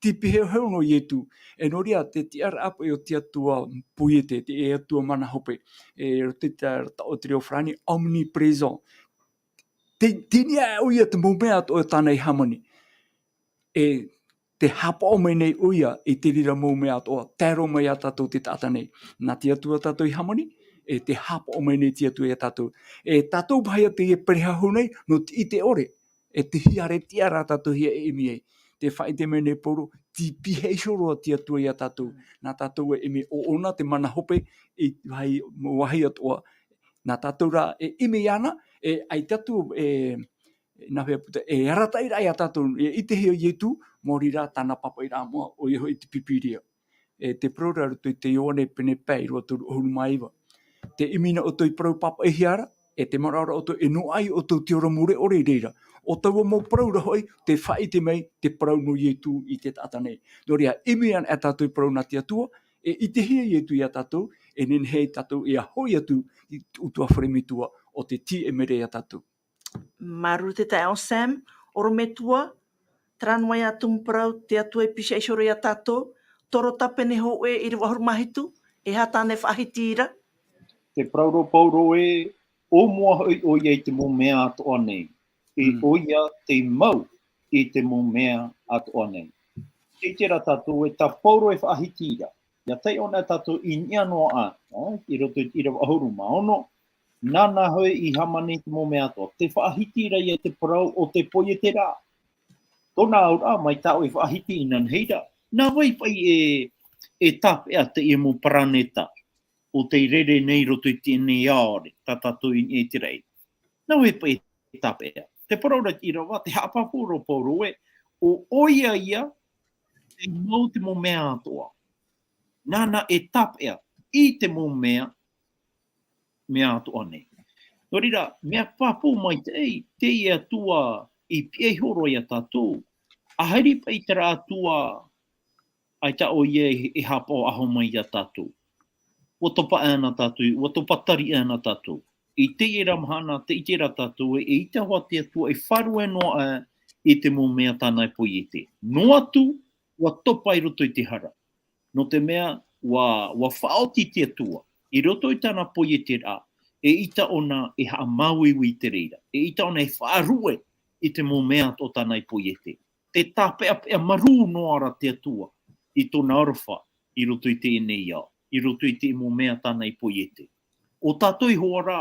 Tei pihaʻi iho nō Ietu, e nō reira te tiʻaraʻa paʻi o te Atua Poiete, te Atua mana hope, e roto i te taʻo te reo farāni, omniprésent. Tei, teie nei ʻoia te mau mea atoʻa tāna i hāmani. E tē haʻapaʻo mai nei ʻoia i te reira mau mea atoʻa, tae roa mai ia tātou te taʻata nei. Nā te Atua tātou i hāmani, e tē haʻapaʻo mai nei te Atua ia tātou. E tātou paha ia tē perehahu nei, nō te ʻite ʻore, e tē haere tiʻa ra tātou hia e ʻimi ai. Tē faʻaʻite mai nei Paulo, tei pihaʻi iho roa te Atua ia tātou. Nā tātou e ʻimi ʻo ʻōna te mana hope i vāhi, mau vāhi atoʻa. Nā tātou rā e ʻimi iāna, e ʻaita atu, e, nā hea puta, e arataʻi ra ia tātou, e ʻitehia Ietu, maori rā tāna pāpaʻiraʻa moʻa, ʻoia hoʻi te Pīpīria. E tē parau ra i roto i te Ioane pene pae, ʻīrava toru ʻahuru mā iva. Tē ʻimi na ʻoutou i parau pāpaʻihia ra, e tē manaʻo ra ʻoutou e noaʻa ʻoutou te ora mure ʻore i reira. ʻO taua mau parau ra hoʻi, tē faʻaʻite mai te parau nō Ietu i te taʻata nei. Nō reira, ʻimi ana e tātou i parau nā te Atua, E ʻitehia Ietu ia tātou, e nehenehe ia tātou e hoʻi atu i te ʻutuāfare metua ʻo tē tīaʻi mai ra ia tātou. Māuruuru te taeaʻe Sam, ʻorometua, terā noa ia tumu parau, te Atua e pīhaʻi iho ra ia tātou, Toro Tāpene hōʻē ʻīrava ʻahuru mā hitu, e aha tāna e faʻahiti ra? Tē parau ra Paulo ē, ʻōmua hoʻi ʻoia i te mau mea atoʻa nei, e Mm. ʻoia tei mau i te mau mea atoʻa nei. Tē ʻite ra tātou ē, tā Paulo e faʻahiti ra, ʻia taiʻo na tātou i niʻa noa aʻe, ā, i roto i te ʻīrava ʻahuru mā ono, nāna hoʻi i hāmani i te mau mea atoʻa. Tē faʻahiti ra ia te parau o te poieteraʻa. Tōna auraʻa, mai tā ʻoe e faʻahiti inanahi ra, nā vai paʻi e, e tāpeʻa teie mau paraneta ʻo tē rere nei i roto i teie nei ao ra, tā tātou i niʻa i te raʻi. Nā vai paʻi e tāpeʻa. Tē parau ra te ʻīrava, tē haʻapāpū ra Paulo ē, ʻo ʻoia ia, tei mau te mau mea atoʻa. Nāna e tāpeʻa i te mau mea, mea atoʻa nei. Nō reira, mea pāpū maitaʻi, teie Atua i pīhaʻi iho ra ia tātou. ʻAita paʻi terā Atua, ʻaita ʻoia e, e haʻapaʻo aʻe mai ia tātou. ʻUa topa aʻe na tātou, ʻua topa tari aʻe na tātou. I teie ra mahana, tē ʻite ra tātou ē, eʻita hoʻi te Atua e faʻaruʻe noa aʻe i te mau mea tāna e poiete. Noa atu, ʻua topa i roto i te hara. Nō te mea, ʻua, ʻua faʻaoti te Atua. I roto i tāna poieteraʻa, eʻita ʻōna e haʻamāuiui i te reira. Eʻita ʻōna e faʻaruʻe i te mau mea atoʻa tāna e poiete. Tē tāpeʻapeʻa marū noa ra te Atua i tōna aroha i roto i teie nei ao, i roto i te mau mea tāna e poiete. ʻO tātou iho ā rā,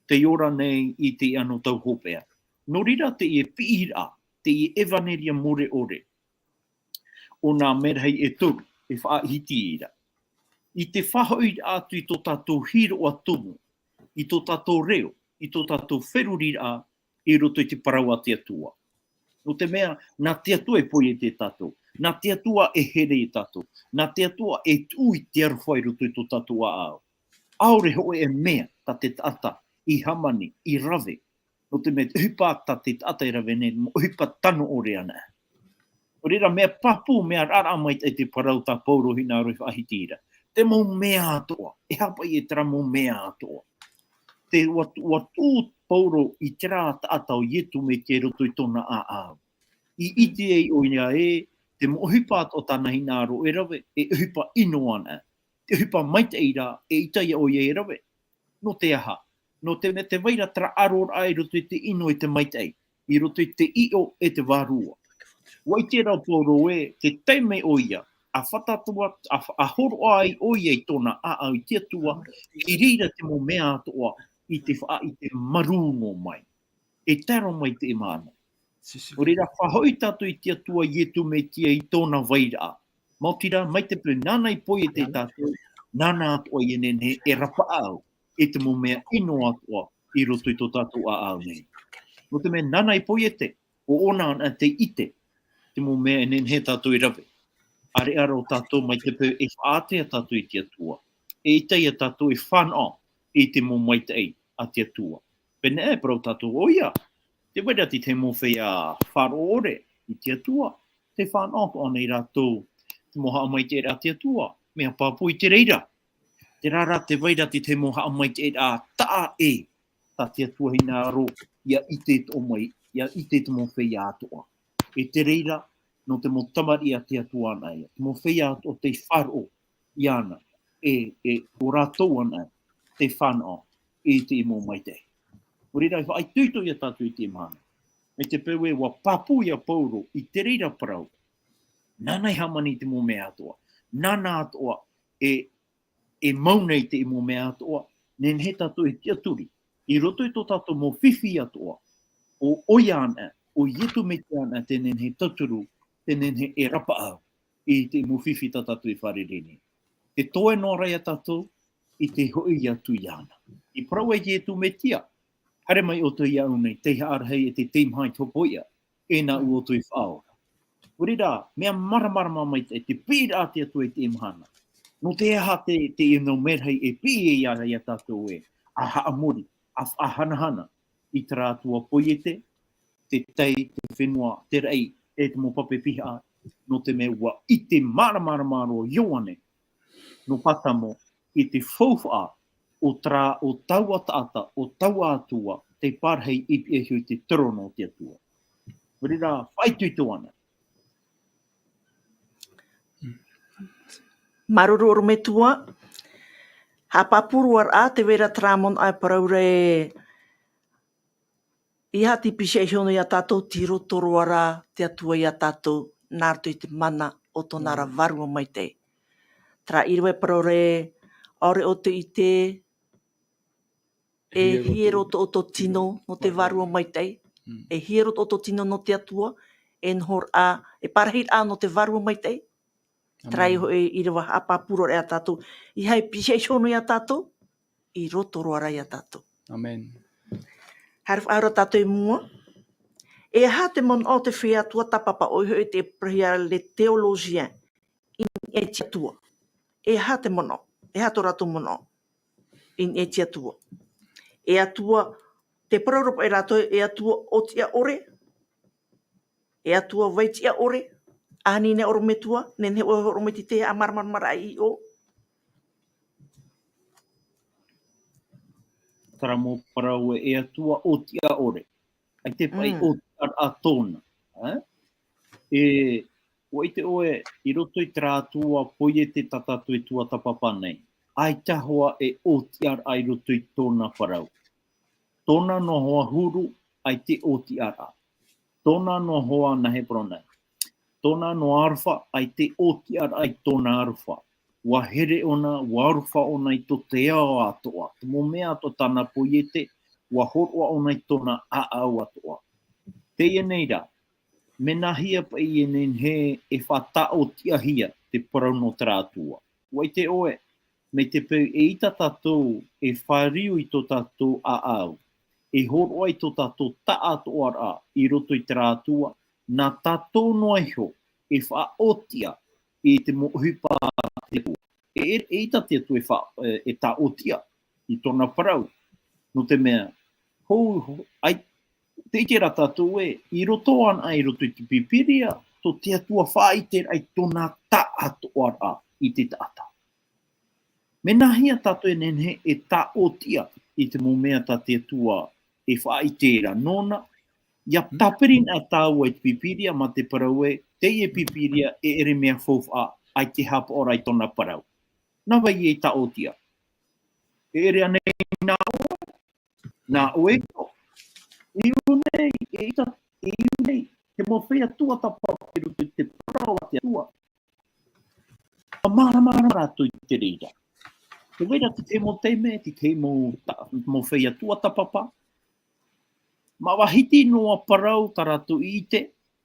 tei ora nei i te anotau hopeʻa. Nō reira teie piʻiraʻa, teie ʻevaneria mure ʻore, ʻo nā merahi e toru, e faʻahiti ra. I te faʻahoʻiraʻa atu i tō tātou hīroʻa tumu, i tō tātou reo, i tō tātou feruriraʻa, i roto i te parau a te Atua. Nō te mea, nā te Atua e poiete ia tātou, nā te Atua e here ia tātou, nā te Atua e tuʻu i te aroha i roto i tō tātou ʻāʻau. ʻAore hōʻē e mea tā te taʻata i hāmani, i rave. Nō te mea te ʻohipa tā te taʻata e rave nei, mau ʻohipa tano ʻore anaʻe. Nō reira, mea pāpū, mea raʻaraʻa maitaʻi te parau tā Paulo hinaʻaro e faʻahiti ra. Te mau mea atoʻa, e aha paʻi terā mau mea atoʻa. Tē, ʻua, ʻua tuʻu Paulo i terā taʻata ʻo Ietu Metia i roto i tōna ʻāʻau. I ʻite ai ʻoia ē, te mau ʻohipa atoʻa tāna hinaʻaro e rave, e ʻohipa ʻino anaʻe. Te ʻohipa maitaʻi ra, eʻita ʻoia e rave. Nō te aha? Nō te mea tē vai ra terā ʻaroraʻa i roto i te ʻino e te maitaʻi, i roto i te ʻiʻo e te vārua. ʻUa ʻite ra Paulo ē, tē tae mai ʻoia, ʻa fātata atu, ʻa, ʻa hōroʻa ai ʻoia i tōna ʻāʻau i te Atua, i reira te mau mea atoʻa i te faʻaʻite marū noa mai. E tae roa mai i teie mahana. Nō reira, faʻahoʻi tātou i te Atua Ietu Metia i tōna vairaʻa. Maoti rā, mai te peu nāna i poiete ia tātou, nāna atoʻa e nehenehe e rapaʻau i te mau mea ʻino atoʻa i roto i tō tātou ʻāʻau nei. Nō te mea nāna i poiete, ʻo ʻōna anaʻe tei ʻite te mau mea e nehenehe tātou e rave. ʻAreʻa rā ʻo tātou mai te peu e faʻaātea tātou i te Atua. Eʻita ia tātou e fānaʻo i te mau maitaʻi a te Atua. Pēnei e parau tātou ʻoia, tē vai ra te tahi mau feiā faʻaroʻo ʻore i te Atua, tē fānaʻo atoʻa nei rātou te mau haʻamaitaʻiraʻa a te Atua, mea pāpū i te reira. Terā rā tē vai ra te tahi mau haʻamaitaʻiraʻa taʻa ʻē tā te Atua hinaʻaro ʻia ʻite atoʻa mai, ʻia ʻite te mau feiā atoʻa. E te reira, nō te mau tamariʻi a te Atua anaʻe ia, te mau feiā atoʻa tei faʻaroʻo iāna, e, e, ʻo rātou anaʻe tei fānaʻo i te mau maitaʻi. Nō reira, e faʻaitoito ia tātou i teie mahana. Mai te peu ē ʻua pāpū ia Paulo i te reira parau, nāna i hāmani i te mau mea atoʻa, nāna atoʻa e, e mau nei te mau mea atoʻa, nehenehe tātou e tiʻaturi i roto i tō tātou mau fifi atoʻa, ʻo ʻoia anaʻe, ʻo Ietu Metia anaʻe tē nehenehe e tauturu, tē nehenehe e rapaʻau i te mau fifi tā tātou e fārerei nei. Tē toe noa ra ia tātou i te hoʻi atu iāna. I parau ai Ietu Metia, haere mai ʻoutou iāʻu nei, tei haʻarahi e te teimaha i te hopoiʻa, e nāʻu ʻoutou i faʻaora. Nō reira, mea māramarama maitaʻi te piʻiraʻa a te Atua i teie mahana. Nō te aha te, te ʻino merahi e piʻi ai ia, ia tātou ē, ʻa haʻamori, ʻa, ʻa faʻahanahana i terā Atua poiete, te tai, te fenua, te raʻi, e te mau pape pihaʻa, nō te mea ʻua ʻite māramarama roa Ioane, nō Patamo i te faufaʻa o terā, o taua taʻata, o taua Atua, tei parahi i piʻahia i te terōna o te Atua. Nō reira, faʻaitoito ana. Māuruuru ʻorometua, haʻapāpū roa rā, tē vai ra terā manaʻo e parau ra ē, ʻeiaha te pīhaʻi iho noa ia tātou, tei roto roa rā te Atua ia tātou, nā roto i te mana o tōna ra Vārua Maitaʻi. Terā ʻīrava e parau ra ē, ʻaore ʻo te ʻite, e hia roto o tō tino nō te Vārua Maitaʻi, e hia roto o tō tino nō te Atua, e noho rā, e parahi rā nō te Vārua Maitaʻi. Terā hoʻi ʻīrava haʻapāpū roa rā ia tātou, ʻeiaha e pīhaʻi iho noa ia tātou, i roto roa rā ia tātou. Amen. Haere faʻahou ra tātou i mua. E aha te manaʻo o te feiā Atua tāpapa, ʻoia hoʻi tē parauhia ra le théologien, i niʻa i te Atua? E aha te manaʻo? E aha tō rātou manaʻo i niʻa i te Atua? E Atua, tē parau ra paʻi rātou, e Atua ʻōtiʻa ʻore, e Atua vaitiʻa ʻore, ʻahani nei ʻorometua, nehenehe ʻoe e hōroʻa mai i te haʻamāramaramaraʻa i ʻō. Terā mau parau ē, e Atua ʻōtiʻa ʻore. ʻAita paʻi ʻōtiʻaraʻa tōna. E, ʻua ʻite ʻoe, i roto i terā Atua poiete tā tātou e tuatāpapa nei, ʻaita hoʻi e ʻōtiʻaraʻa i roto i tōna parau. Tōna noa hoʻi huru, ʻaita e ʻōtiʻaraʻa. Tōna noa hoʻi, nā hea parau nei, tōna noa aroha, ʻaita e ʻōtiʻaraʻa i tōna aroha. ʻUa here ʻōna, ʻua aroha ʻōna i tō te ao atoʻa. Te mau mea atoʻa tāna poiete, ʻua hōroʻa ʻōna i tōna ʻāʻau atoʻa. Teie nei rā, mea nāhea paʻi e nehenehe e faʻatāʻōtiʻahia te parau nō terā Atua? ʻUa ʻite ʻoe, mai te peu ʻeita tātou e fāriu i tō tātou ʻāʻau, e hōroʻa i tō tātou taʻatoʻaraʻa i roto i terā Atua, nā tātou noa iho e faʻaʻōtiʻa i te mau ʻohipa a te Atua. E, e, ʻeita te Atua e fa-, e, e tāʻōtiʻa i tōna parau. Nō te mea, hou, hou, ʻai, tē ʻite ra tātou ē, i roto anaʻe i roto i te Pīpīria, tō te Atua faʻaʻiteraʻa i tōna taʻatoʻaraʻa i te taʻata. Mea nāhea tātou e nehenehe e tāʻōtiʻa i te mau mea tā te Atua e faʻaʻite ra nōna? ʻIa tāpiri anaʻe tāua i te Pīpīria mā te parau ē, teie Pīpīria e ʻere mea faufaʻa, ʻaita e haʻapaʻo ra i tōna parau. Nā vai e tāʻōtiʻa? E ʻere ānei nā ʻoe? Nā ʻoe iho. I ʻō nei, ʻeita, i ʻō nei, te mau feiā tuatāpapa i roto i te parau a te Atua. Māramarama rātou i te reira. Tē vai ra te tahi mau taime, te tahi mau ta-, mau feiā tuatāpapa. Māʻa hiti noa parau tā rātou i ʻite,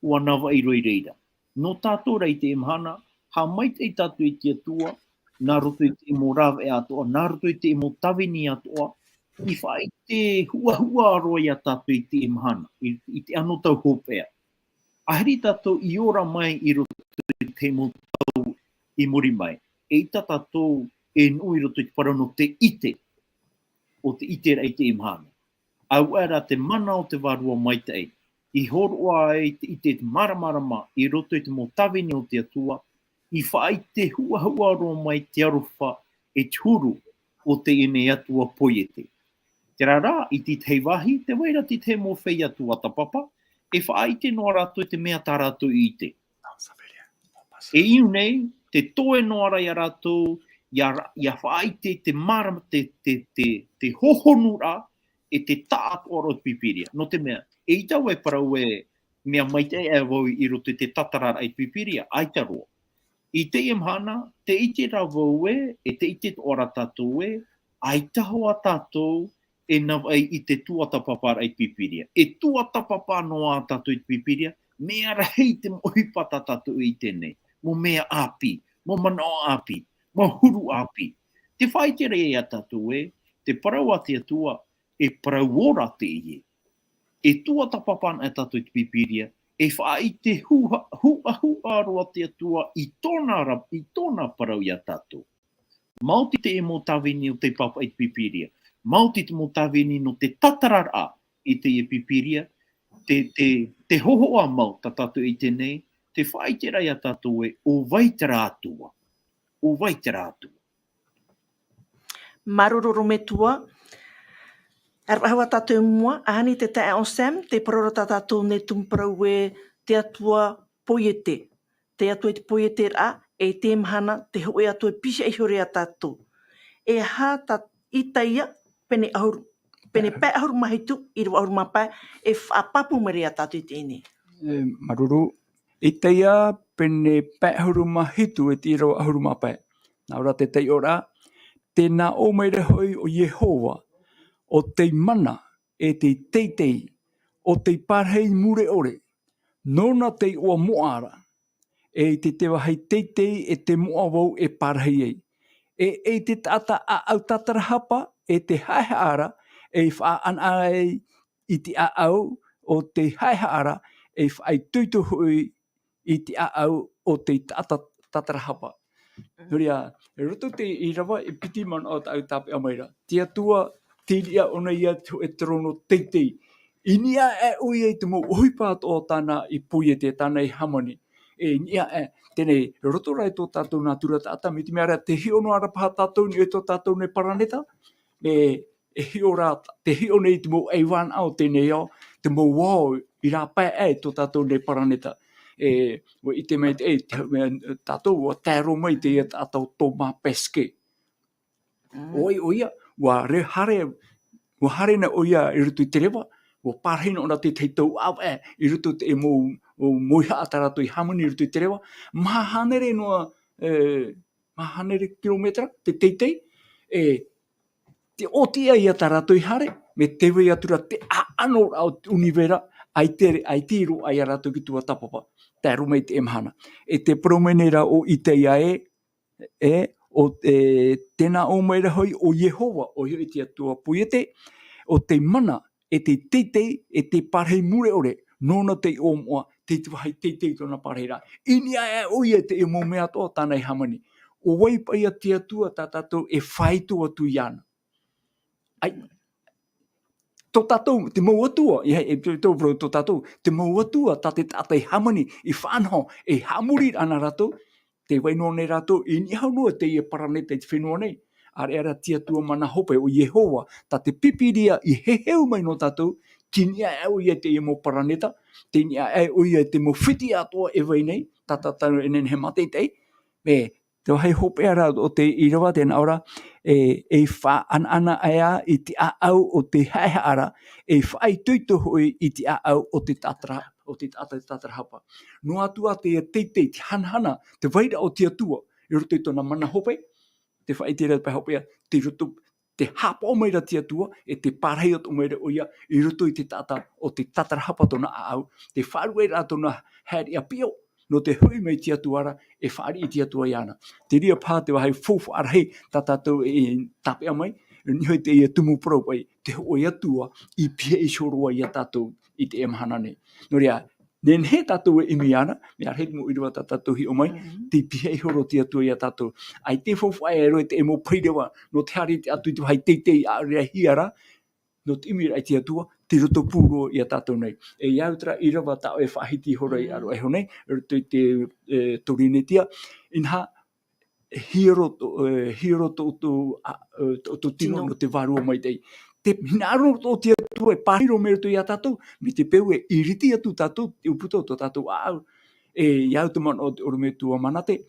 ʻua navaʻi roa i reira. Nō tātou rā i teie mahana, haʻamaitaʻi tātou i te Atua, nā roto i te mau rāveʻa atoʻa, nā roto i te mau tāvini atoʻa, i faʻaʻite huʻahuʻa roa ia tātou i teie mahana, i, i te anotau hopeʻa. Ahiri tātou i ora mai i roto i te mau tau i muri mai, ʻeita tātou e nuʻu i roto i te parau nō te ʻite, ʻo te ʻiteraʻa i teie mahana. Auaʻe rā te mana o te Vārua Maitaʻi, i hōroʻa ai te ʻite, te māramarama i roto i te mau tāvini o te Atua, i faʻaʻite huʻahuʻa roa mai te aroha e te huru o teie nei Atua poiete. Terā rā, i te tahi vāhi, tē vai ra te tahi mau feiā tuatāpapa, e faʻaʻite noa rātou i te mea tā rātou i ʻite. E ʻī nei, tē toe noa ra ia rātou, ʻia ra-, ʻia faʻaʻite te mārama, te, te, te, te hohonuraʻa, e te taʻatoʻaraʻa o te Pīpīria. Nō te mea, ʻeita vau e parau ē, mea maitaʻi aʻe vau i roto i te tatararaʻa i te Pīpīria, ʻaita roa. I teie mahana, tē ʻite ra vau ē, e tē ʻite atoʻa ra tātou ē, ʻaita hoʻi tātou e navaʻi i te tuatāpaparaʻa i te Pīpīria. E tuatāpapa noa tātou i te Pīpīria, mea rahi te mau ʻohipa tā tātou e ʻite nei. Mau mea ʻāpī, mau manaʻo ʻāpī, mau huru ʻāpī. Tē faʻaʻite ra ia tātou ē, te parau a te Atua, e parau ora teie. E tuatāpapa anaʻe tātou i te Pīpīria, e faʻaʻite huʻa-, huʻahuʻa roa te Atua i tōna ra-, i tōna parau ia tātou. Maoti te mau tāvini o te pāpaʻi i te Pīpīria. Maoti te mau tāvini nō te tatararaʻa i teie Pīpīria, te, te, te hōhoʻa mau tā tātou e ʻite nei, tē faʻaʻite ra ia tātou ē, ʻo vai terā Atua. ʻO vai terā Atua. Māuruuru ʻorometua. ʻAreʻa vau tātou i mua, ʻaita te taeaʻe ʻo Sam, tē parau ra tā tātou nei tumu parau ē te Atua Poiete. Te Atua i te poieteraʻa, e i teie mahana, te hōʻē Atua e pihaʻi iho ra ia tātou. E aha tā Isaia, pene ʻahuru, pene pae ʻahuru mā hitu, ʻīrava ʻahuru mā pae, e faʻapāpū mai ra ia tātou i teie nei. E, māuruuru, Isaia, pene pae ʻahuru mā hitu, e te ʻīrava ʻahuru mā pae. Nā ʻō ra te taiʻoraʻa, tē nā ʻō mai ra hoʻi ʻo Iehova, ʻo tei mana, e tei teitei, ʻo tei parahi mure ʻore, nōna te iʻoa moʻa ra, e i te, te vāhi teitei e te moʻa vau e parahi ai. E, e i te taʻata ʻāʻau tātarahapa, e te haʻehaʻa ra, e faʻaʻanaʻana ai i te ʻāʻau o te haʻehaʻa ra, e faʻaitoito hoʻi i te ʻāʻau o te taʻata tātarahapa. Nō reira, i roto i te ʻīrava e piti manaʻo tāʻu tāpeʻa mai ra. Te Atua, te reira ʻōna ia te hōʻē terōno teitei. I niʻa aʻe ʻoia i te mau ʻohipa atoʻa tāna i poiete, tāna i hāmani. E niʻa aʻe, teie nei, i roto rā i tō tātou nātura taʻata, mai te mea ra, tē hiʻo noa ra paha tātou i niʻa i tō tātou nei paraneta, e, e hiʻo ra, tē hiʻo nei te mau ʻaivānaʻa o teie nei ao, te mau ao i rāpae aʻe i tō tātou nei paraneta. E, ʻua ʻite mai te, e, te, e, tātou, ʻua tae roa mai teie taʻata ʻo Thomas Pesquet. Mm. ʻOia, ʻoia, ʻua re-, haere, ʻua haere na ʻoia i roto i te reva, ʻua parahi noa ʻōna te tahi tau ʻāvaʻe i roto i te mau, mau mauhaʻa tā rātou i hāmani i roto i te reva, maha hānere noa, e, maha hānere kilometera, te teitei, e, te ʻōtiʻa ia tā rātou i haere, mai te vai atu ra te ʻaʻano o te ʻunivera, ʻaita e, ʻaita i roaʻa ia rātou i te tuatāpapa. Tae roa mai i teie mahana. E tē parau mai nei ra ʻo Isaia ē, e, ʻo, e, tē nā ʻō mai ra hoʻi ʻo Iehova, ʻoia hoʻi te Atua poiete, ʻo tei mana, e tei teitei, e tei parahi mure ʻore, nōna te iʻoa moʻa, te, te vāhi teitei tōna parahiraʻa. I niʻa aʻe ʻoia i te mau mea atoʻa tāna i hāmani. ʻO vai paʻi te Atua tā tātou e faito atu iāna? ʻAi, tō tātou, te mau atua, e, e, tō, tō, tō tātou, te mau atua tā te taʻata i hāmani, i faʻanaho, e haʻamori ana rātou, tē vai noa nei rātou, i niʻa iho noa i teie paraneta i te fenua nei. ʻAreʻa ra te Atua mana hope ʻo Iehova, tā te Pīpīria i heheu mai nō tātou, tei niʻa aʻe ʻoia i teie mau paraneta, tei niʻa aʻe ʻoia i te mau fiti atoʻa e vai nei, tā tātou e nehenehe e mātaʻitaʻi, e, te vāhi hopeʻa ra o te ʻīrava tē nā ʻō ra, e, e faʻaʻanaʻana aʻe i te ʻāʻau o te haʻehaʻa ra, e faʻaitoito hoʻi i te ʻāʻau o te tātara-, o te taʻata tātarahapa. Noa atu ā te teitei, te hanahana, te vairaʻa o te Atua, i roto i tōna mana hope, tē faʻaʻite ra te pae hopeʻa, tei roto, tē haʻapaʻo mai ra te Atua, e tē parahi atoʻa mai ra ʻoia, i roto i te taʻata o te tātarahapa tōna ʻāʻau, tē faʻaruʻe ra tōna haereraʻa piʻo, nō te hoʻi mai te Atua ra, e fāriʻi te Atua iāna. Te reira paha te vāhi faufaʻa rahi tā tātou e, e tāpeʻa mai, i niʻa i teie tumu parau paʻi, te hōʻē Atua i pihaʻi iho roa ia tātou i teie mahana nei. Nō reira, nehenehe tātou e ʻimi iāna, mea rahi te mau ʻīrava tā tātou hiʻo mai, Mhm. tei pihaʻi iho roa te Atua ia tātou. ʻAita e faufaʻa e roa i te mau paʻi reva, nō te haere atu i te vāhi teitei ʻaore ra hia ra, nō te ʻimiraʻa i te Atua, tei roto pū roa ia tātou nei. E ia au terā ʻīrava tā ʻoe e faʻahiti iho ra i Mm. ʻaroʻa iho nei, i roto i te, e, Torinetia, inaha, e hiero tō, e, hiero tō, tō, a, e, tō, tō tino Tino. nō te vārua maitaʻi. Tē hinaʻaro noa te Atua e pārahi roa mai roto ia tātou, mai te peu e iriti atu tātou, te ʻūputa o tō tātou ʻāʻau. E, ia au te manaʻo o te ʻorometua Manate,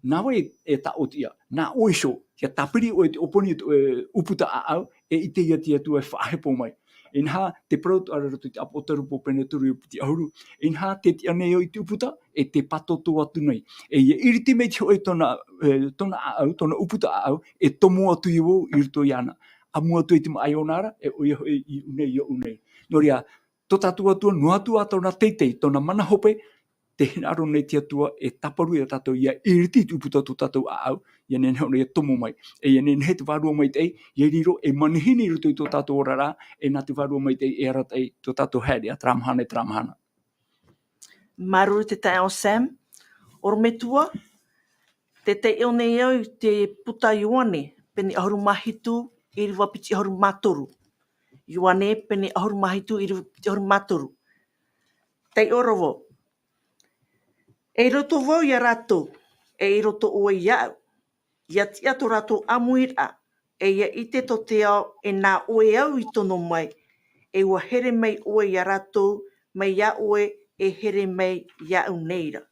nā vai e tāʻōtiʻa, nā ʻoe iho, ʻia tāpiri ʻoe i te ʻōpani o te, e, ʻūputa ʻāʻau, e ʻite ia te Atua e faʻahepo mai. Inaha, te parau atoʻa ra i roto i te Apotarupo pene toru ʻīrava piti ʻahuru, inaha, tē tiʻa nei au i te ʻūputa, e tē pātōtō atu nei. E ʻia iriti mai te hōʻē tōna, e, tōna ʻāʻau, tōna ʻūputa ʻāʻau, e tomo atu ia vau i roto iāna. ʻAmu atu i te maʻa iāna ra, e ʻoia hoʻi i ʻō nei, i ʻō nei. Nō reira, tō tātou Atua, noa atu ā tōna teitei, tōna mana hope, tē hinaʻaro nei te Atua e tāparu ia tātou ʻia iriti i te ʻūputa o tō tātou ʻāʻau, ʻia nehenehe ʻōna ʻia tomo mai. E ʻia nehenehe te vārua maitaʻi, ʻia riro ei manihini i roto i tō tātou oraraʻa, e nā te vārua maitaʻi e arataʻi tō tātou haereʻa terā mahana, terā mahana. Māuruuru te taeaʻe ʻo Sam. ʻOrometua, tē taiʻo nei au i te puta Ioane, pene ʻahuru mā hitu, ʻīrava piti ʻahuru mā toru. Ioane, pene ʻahuru mā hitu, ʻīrava piti ʻahuru mā toru. Taiʻo ra vau. E i roto vau ia rātou, e i roto ʻoe iāʻu. ʻIa tiʻa tō rātou ʻāmuiraʻa, e ia ʻite tō te ao e nā ʻoe au i tono mai, e ua here mai ʻoe iā rātou, mai iā ʻoe e here mai iāʻu nei ra.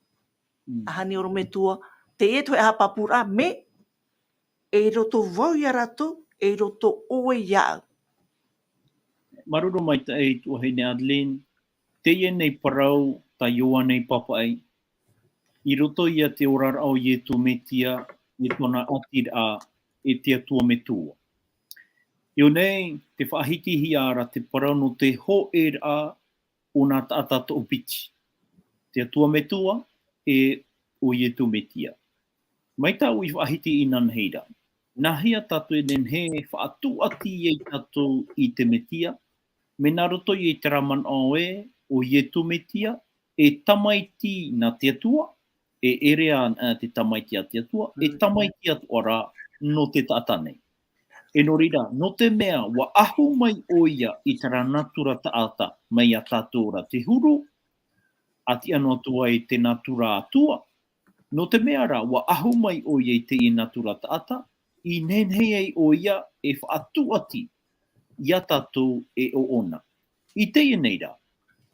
Mm. Ahani orometua, teie te haʻapāpūraʻa, mea, e i roto vau iā rātou, e i roto ʻoe iāʻu. Māuruuru maitaʻi tuahine Adeline, teie nei parau tā Ioane i pāpaʻi, i roto ia te oraraʻa o Ietu Metia, i tōna ʻātiraʻa, e te Atua Metua. I ʻō nei, tē faʻahitihia ra te parau nō te hōʻēraʻa o nā taʻata toʻopiti. Te Atua Metua, e ʻo Ietu Metia. Mai tāʻu i faʻahiti inānahi ra. Nāhea tātou e nehenehe e faʻatūʻati ai tātou i te Metia, mea nā roto i terā manaʻo ē, ʻo Ietu Metia, e tamaiti nā te Atua, e ʻere ana te tamaiti a te Atua, e tamaiti atoʻa ra nō te taʻata nei. E nō reira, nō te mea, ua ahu mai ʻoia i terā natura taʻata mai iā tātou ra te huru, a tiʻa noa atu ai te natura Atua, nō te mea ra, ua ahu mai ʻoia i teie natura taʻata, i nehenehe ai ʻoia e faʻatūʻati iā tātou e ʻoʻona. I teie nei ra,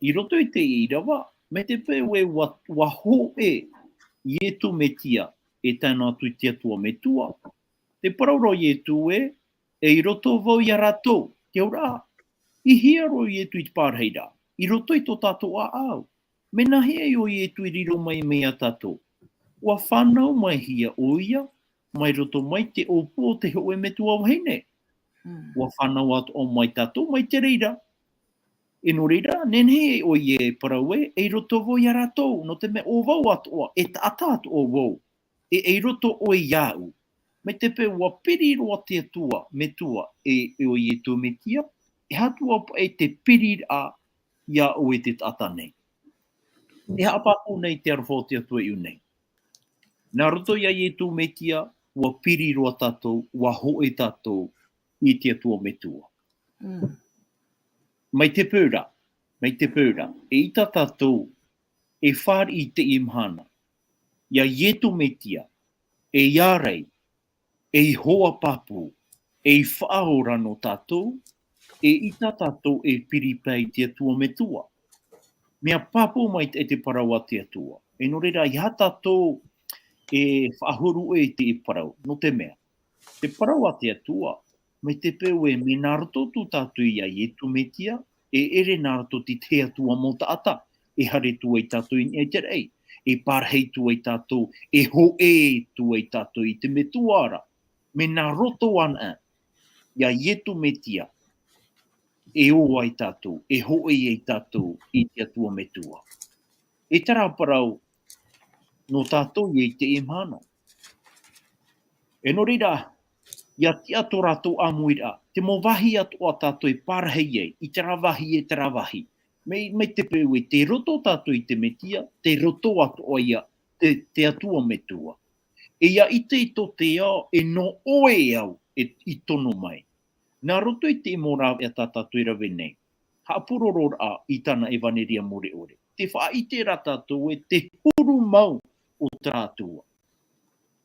i roto i teie ʻīrava, mai te peu ē ua, ua hōʻē Ietu Metia e tae noa atu i te Atua Metua. Te parau ra o Ietu ē, e i roto vau iā rātou, te auraʻa, i hea roa Ietu i te pārahi ra, i roto i tō tātou ʻāʻau. Mea nāhea ʻo Ietu i riro mai, mai iā tātou? Ua fānau mai hia ʻoia, mai roto mai te ʻōpū o te hōʻē metua vahine. Mm. Ua fānau atoʻa mai tātou, mai te reira. E nō reira, nehenehe ʻoia e parau ē, e i roto vau iā rātou, nō te mea ʻo vau atoʻa, e taʻata atoʻa vau, e, e i roto ʻoe iāʻu. Mai te peu ua piri roa te Atua Metua, e, e ʻo Ietu Metia, e aha atu paʻi te piriraʻa iā ʻoe te taʻata nei. E haʻapāpū nei te aroha o te Atua i ʻō nei. Nā roto iā Ietu Metia, ua piri roa tātou, ua hōʻē tātou i te Atua Metua. Mm. Mai te peu ra, mai te peu ra, eʻita tātou e fāriʻi i teie mahana, iā Ietu Metia, e ʻia ʻārai, e ʻia hoa pāpū, e ʻia faʻaora nō tātou, eʻita tātou e piri paʻi i te Atua Metua. Mea pāpū maitaʻi te parau a te Atua. E nō reira, ʻeiaha tātou e faʻahuru i te parau, nō te mea, te parau a te Atua, mai te peu ē, mea nā roto atu tātou iā Ietu Metia, e ʻere nā roto te, te Atua mau taʻata, e haere atu ai tātou i niʻa i te raʻi, e pārahi atu ai tātou, e hōʻē atu ai tātou i te Metua ra. Mea nā roto anaʻe, iā Ietu Metia, e ō ai tātou, e hōʻē ai tātou i te Atua Metua. E terā parau nō tātou i teie mahana. E nō reira, ʻia tiʻa tō rātou ʻāmuiraʻa, te mau vāhi atoʻa tātou e pārahi ai, i terā vāhi, e terā vāhi. Mai, mai te peu ē, tei roto tātou i te Metia, tei roto atoʻa ia, te, te Atua Metua. E ʻia ʻite i tō te ao, e nō ʻoe au, e, i tono mai. Nā roto i te mau rāveʻa tā tātou e rave nei, haʻapurororaʻa i tāna ʻevaneria mure ʻore. Tē faʻaʻite ra tātou ē te huru mau o terā Atua.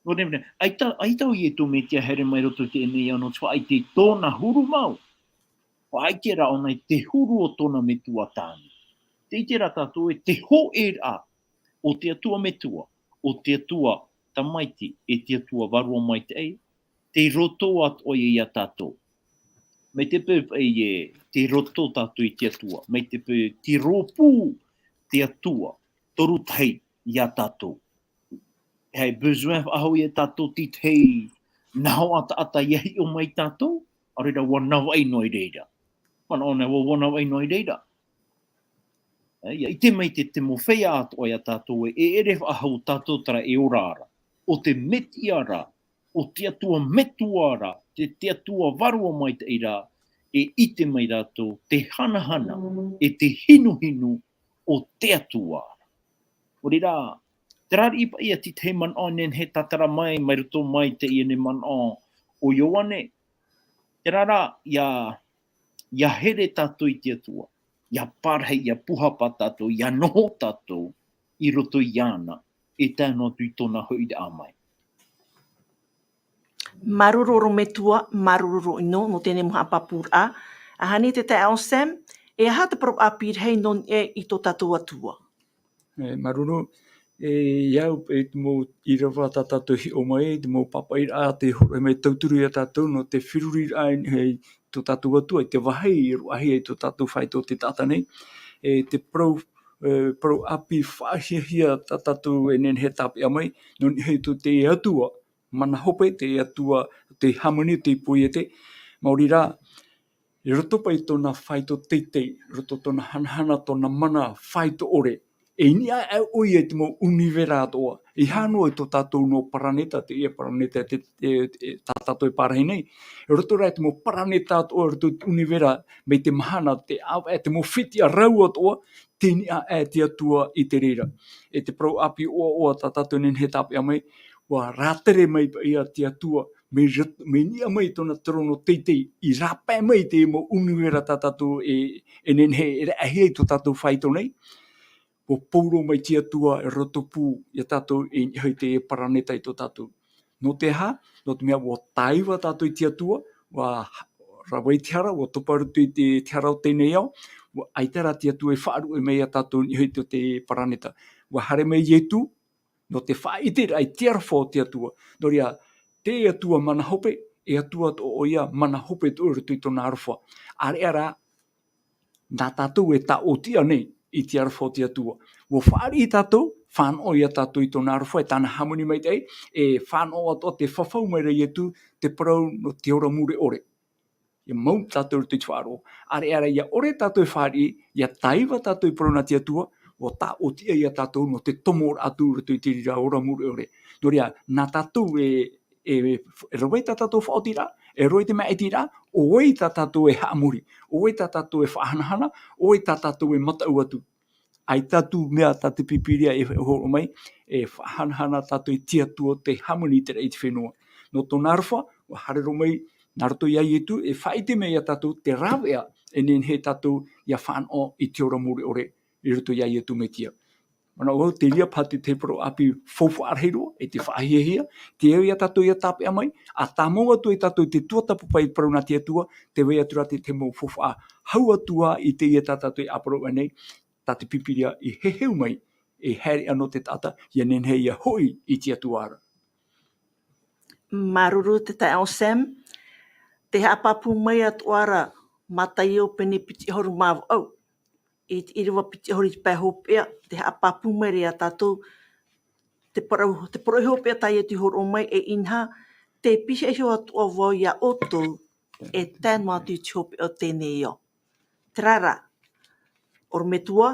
Nō reira, ʻaita, ʻaita ʻo Ietu Metia e haere mai roto i teie nei ao nō te faʻaʻite i tōna huru mau. Faʻaʻite ra ʻōna i te huru o tōna Metua tāne. Tē ʻite ra tātou ē te hōʻēraʻa o te Atua Metua, o te Atua Tamaiti, e te Atua Vārua Maitaʻi, tei roto atoʻa ia iā tātou. Mai te peu paʻi ē, tei roto tātou i te Atua, mai te peu tei rōpū te Atua, toru tahi ia tātou. E besoin faʻahou ia tātou te tahi nahoʻa taʻata ʻia hiʻo mai tātou, ʻaore rā ʻua navaʻi noa i reira. Manaʻo nei ʻua, ʻua navaʻi noa i reira. E, ʻia ʻite mai te, te mau feiā atoʻa ia tātou ē, e ʻere faʻahou tātou terā e ora ra. ʻO te Metia ra, ʻo te Atua Metua ra, te, te Atua Vārua Maitaʻi ra, e ʻite mai rātou te hanahana, e te hinuhinu o te Atua ra. ʻO reira, terā riʻi paʻi ia te tahi manaʻo e nehenehe e tātara mai, mai roto mai i teie nei manaʻo o Ioane. Terā rā, ʻia, ʻia here tātou i te Atua, ʻia pārahi, ʻia pūhapa tātou, ʻia noho tātou i roto iāna, e tae noa atu i tōna hoʻiraʻa mai. Māuruuru ʻorometua, māuruuru ʻino, nō teie mau haʻapāpūraʻa. ʻAhani te taeaʻe Sam, e aha te parau ʻāpī rahi nō niʻa i tō tātou Atua? E, māuruuru, e, i au, e, te mau ʻīrava tā tātou e hiʻo mai, te mau pāpaʻiraʻa, tē hōroʻa mai tauturu ia tātou, nō te feruriraʻa i, i tō tātou Atua, i te vāhi, i roaʻa hia i tō tātou faito te taʻata nei. E, te parau, e, parau ʻāpī faʻahiahia tā tātou e nehenehe e tāpeʻa mai, nō niʻa i tō te Atua, mana hope, te Atua, te hāmani, te poiete, maori rā, i roto paʻi tōna faito teitei, i roto tōna hanahana, tōna mana faito ʻore. E niʻa aʻe ʻoia i te mau univera atoʻa. E aha noa i tō tātou noa paraneta, teie paraneta te, te, te, tā tātou e parahi nei. I roto rā i te mau paraneta atoʻa, i roto i te univera, mai te mahana, te ʻāvaʻe, te mau fetiʻa rau atoʻa, tē niʻa aʻe te Atua i te reira. E te parau ʻāpī ʻoaʻoa tā tātou e nehenehe e tāpeʻa mai, ʻua rātere mai paʻi ia te Atua, mai rat-, mai niʻa mai tōna terono teitei, i rāpae mai te mau univera tā tātou e, e nehenehe e raʻehia i tō tātou faito nei. ʻUa pauroa mai te Atua e rotopū ia tātou i niʻa i te paraneta i tō tātou. Nō te aha, nō te mea ʻua tāiva tātou i te Atua, ʻua rave i te hara, ʻua topa i roto i te, te hara o teie nei ao, ʻua ʻaita rā te Atua e faʻaruʻe mai ia tātou i niʻa i tō te paraneta. ʻUa haere mai Ietu, nō te faʻaʻiteraʻa i te aroha o te Atua. Nō reira, te Atua mana hope, e Atua atoʻa ʻoia mana hope atoʻa i roto i tōna aroha. ʻĀreʻa rā, nā tātou e tāʻōtiʻa nei i te aroha o te Atua. ʻUa fāriʻi tātou, fānaʻo ia tātou i tōna aroha, e tāna hāmani maitaʻi, e fānaʻo atoʻa te fafau mai ra Ietu, te parau nō te ora mure ʻore. ʻIa mau tātou i roto i te faʻaroʻo. ʻĀreʻa rā, ʻia ʻore tātou e fāriʻi, ʻia tāiva tātou i parau nā te Atua, ʻua tāʻōtiʻa ia tātou nō te tomoraʻa atu i roto i te reira ora mure ʻore. Nō reira, nā tātou e, e, e rave tā tātou faʻaotiraʻa, e rave te maʻitiraʻa, ʻo vai tā tātou e haʻamori, ʻo vai tā tātou e faʻahanahana, ʻo vai tā tātou e mataʻu atu. ʻAita atu mea tā te Pīpīria e hōroʻa mai, e faʻahanahana tātou i te Atua tē hāmani i te raʻi i te fenua. Nō tōna aroha, ʻua haere roa mai, nā roto ia Ietu, e faʻaʻite mai ia tātou te rāveʻa, e nehenehe tātou ʻia fānaʻo i te ora mure ʻore, i roto ia Ietu Metia. Manaʻo au, te reira paha te, te parau ʻāpī faufaʻa rahi roa, e te faʻahiahia, tē au ia tātou ʻia tāpeʻa mai, ʻa tāmau atu ia tātou i te tuatāpapa i te parau nā te Atua, tē vai atu ra te, te mau faufaʻa hau atu ā i teie tā tātou e ʻāparau nei, tā te Pīpīria i heheu mai, e haere anō te taʻata, ʻia nehenehe ʻia hoʻi i te Atua ra. Māuruuru te taeaʻe Sam, tē haʻapāpū mai atoʻa ra, Mataio pene piti ʻahuru mā vaʻu, i te ʻīrava piti ʻahuru i te pae hopeʻa, tē haʻapāpū mai ra ia tātou, te parau, te parau hopeʻa tā Ietu i hōroʻa mai, e inaha, tē pihaʻi iho atoʻa vau ia ʻoutou, e tae noa atu i te hopeʻa o teie nei ao. Terā rā, ʻorometua,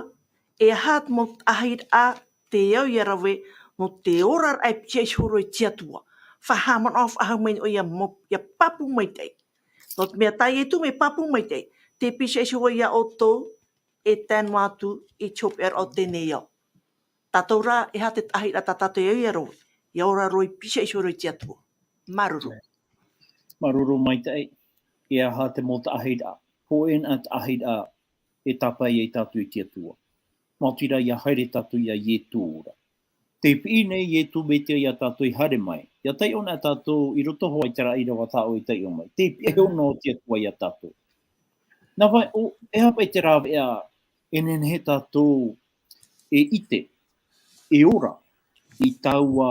e aha te mau taʻahiraʻa tē au ʻia rave, nō te oraraʻa e pihaʻi iho roa i te Atua. Faʻahaʻamanaʻo, faʻahou mai ʻoia mau, ʻia pāpū maitaʻi. Nō te mea tā Ietu mea pāpū maitaʻi, tē pihaʻi iho vau ia ʻoutou, e tae noa atu i te hopeʻaraʻa o teie nei ao. Tātou rā, e aha te taʻahiraʻa tā tātou e au ʻia rave, ʻia ora roa i pihaʻi iho roa i te Atua. Māuruuru. Māuruuru maitaʻi, e aha te mau taʻahiraʻa, hōʻē na taʻahiraʻa e tāpae ai tātou i te Atua. Maoti rā ʻia haere tātou ia Ietu ra. Tē piʻi nei Ietu Metia ia tātou e haere mai. ʻIa taiʻo na tātou i roto hoʻi i terā ʻīrava tā ʻoe i taiʻo mai. Tē pihaʻi iho noa te Atua ia tātou. Nā vai, ʻo, e aha paʻi te rāveʻa e nehenehe tātou e ʻite, e ora, i taua,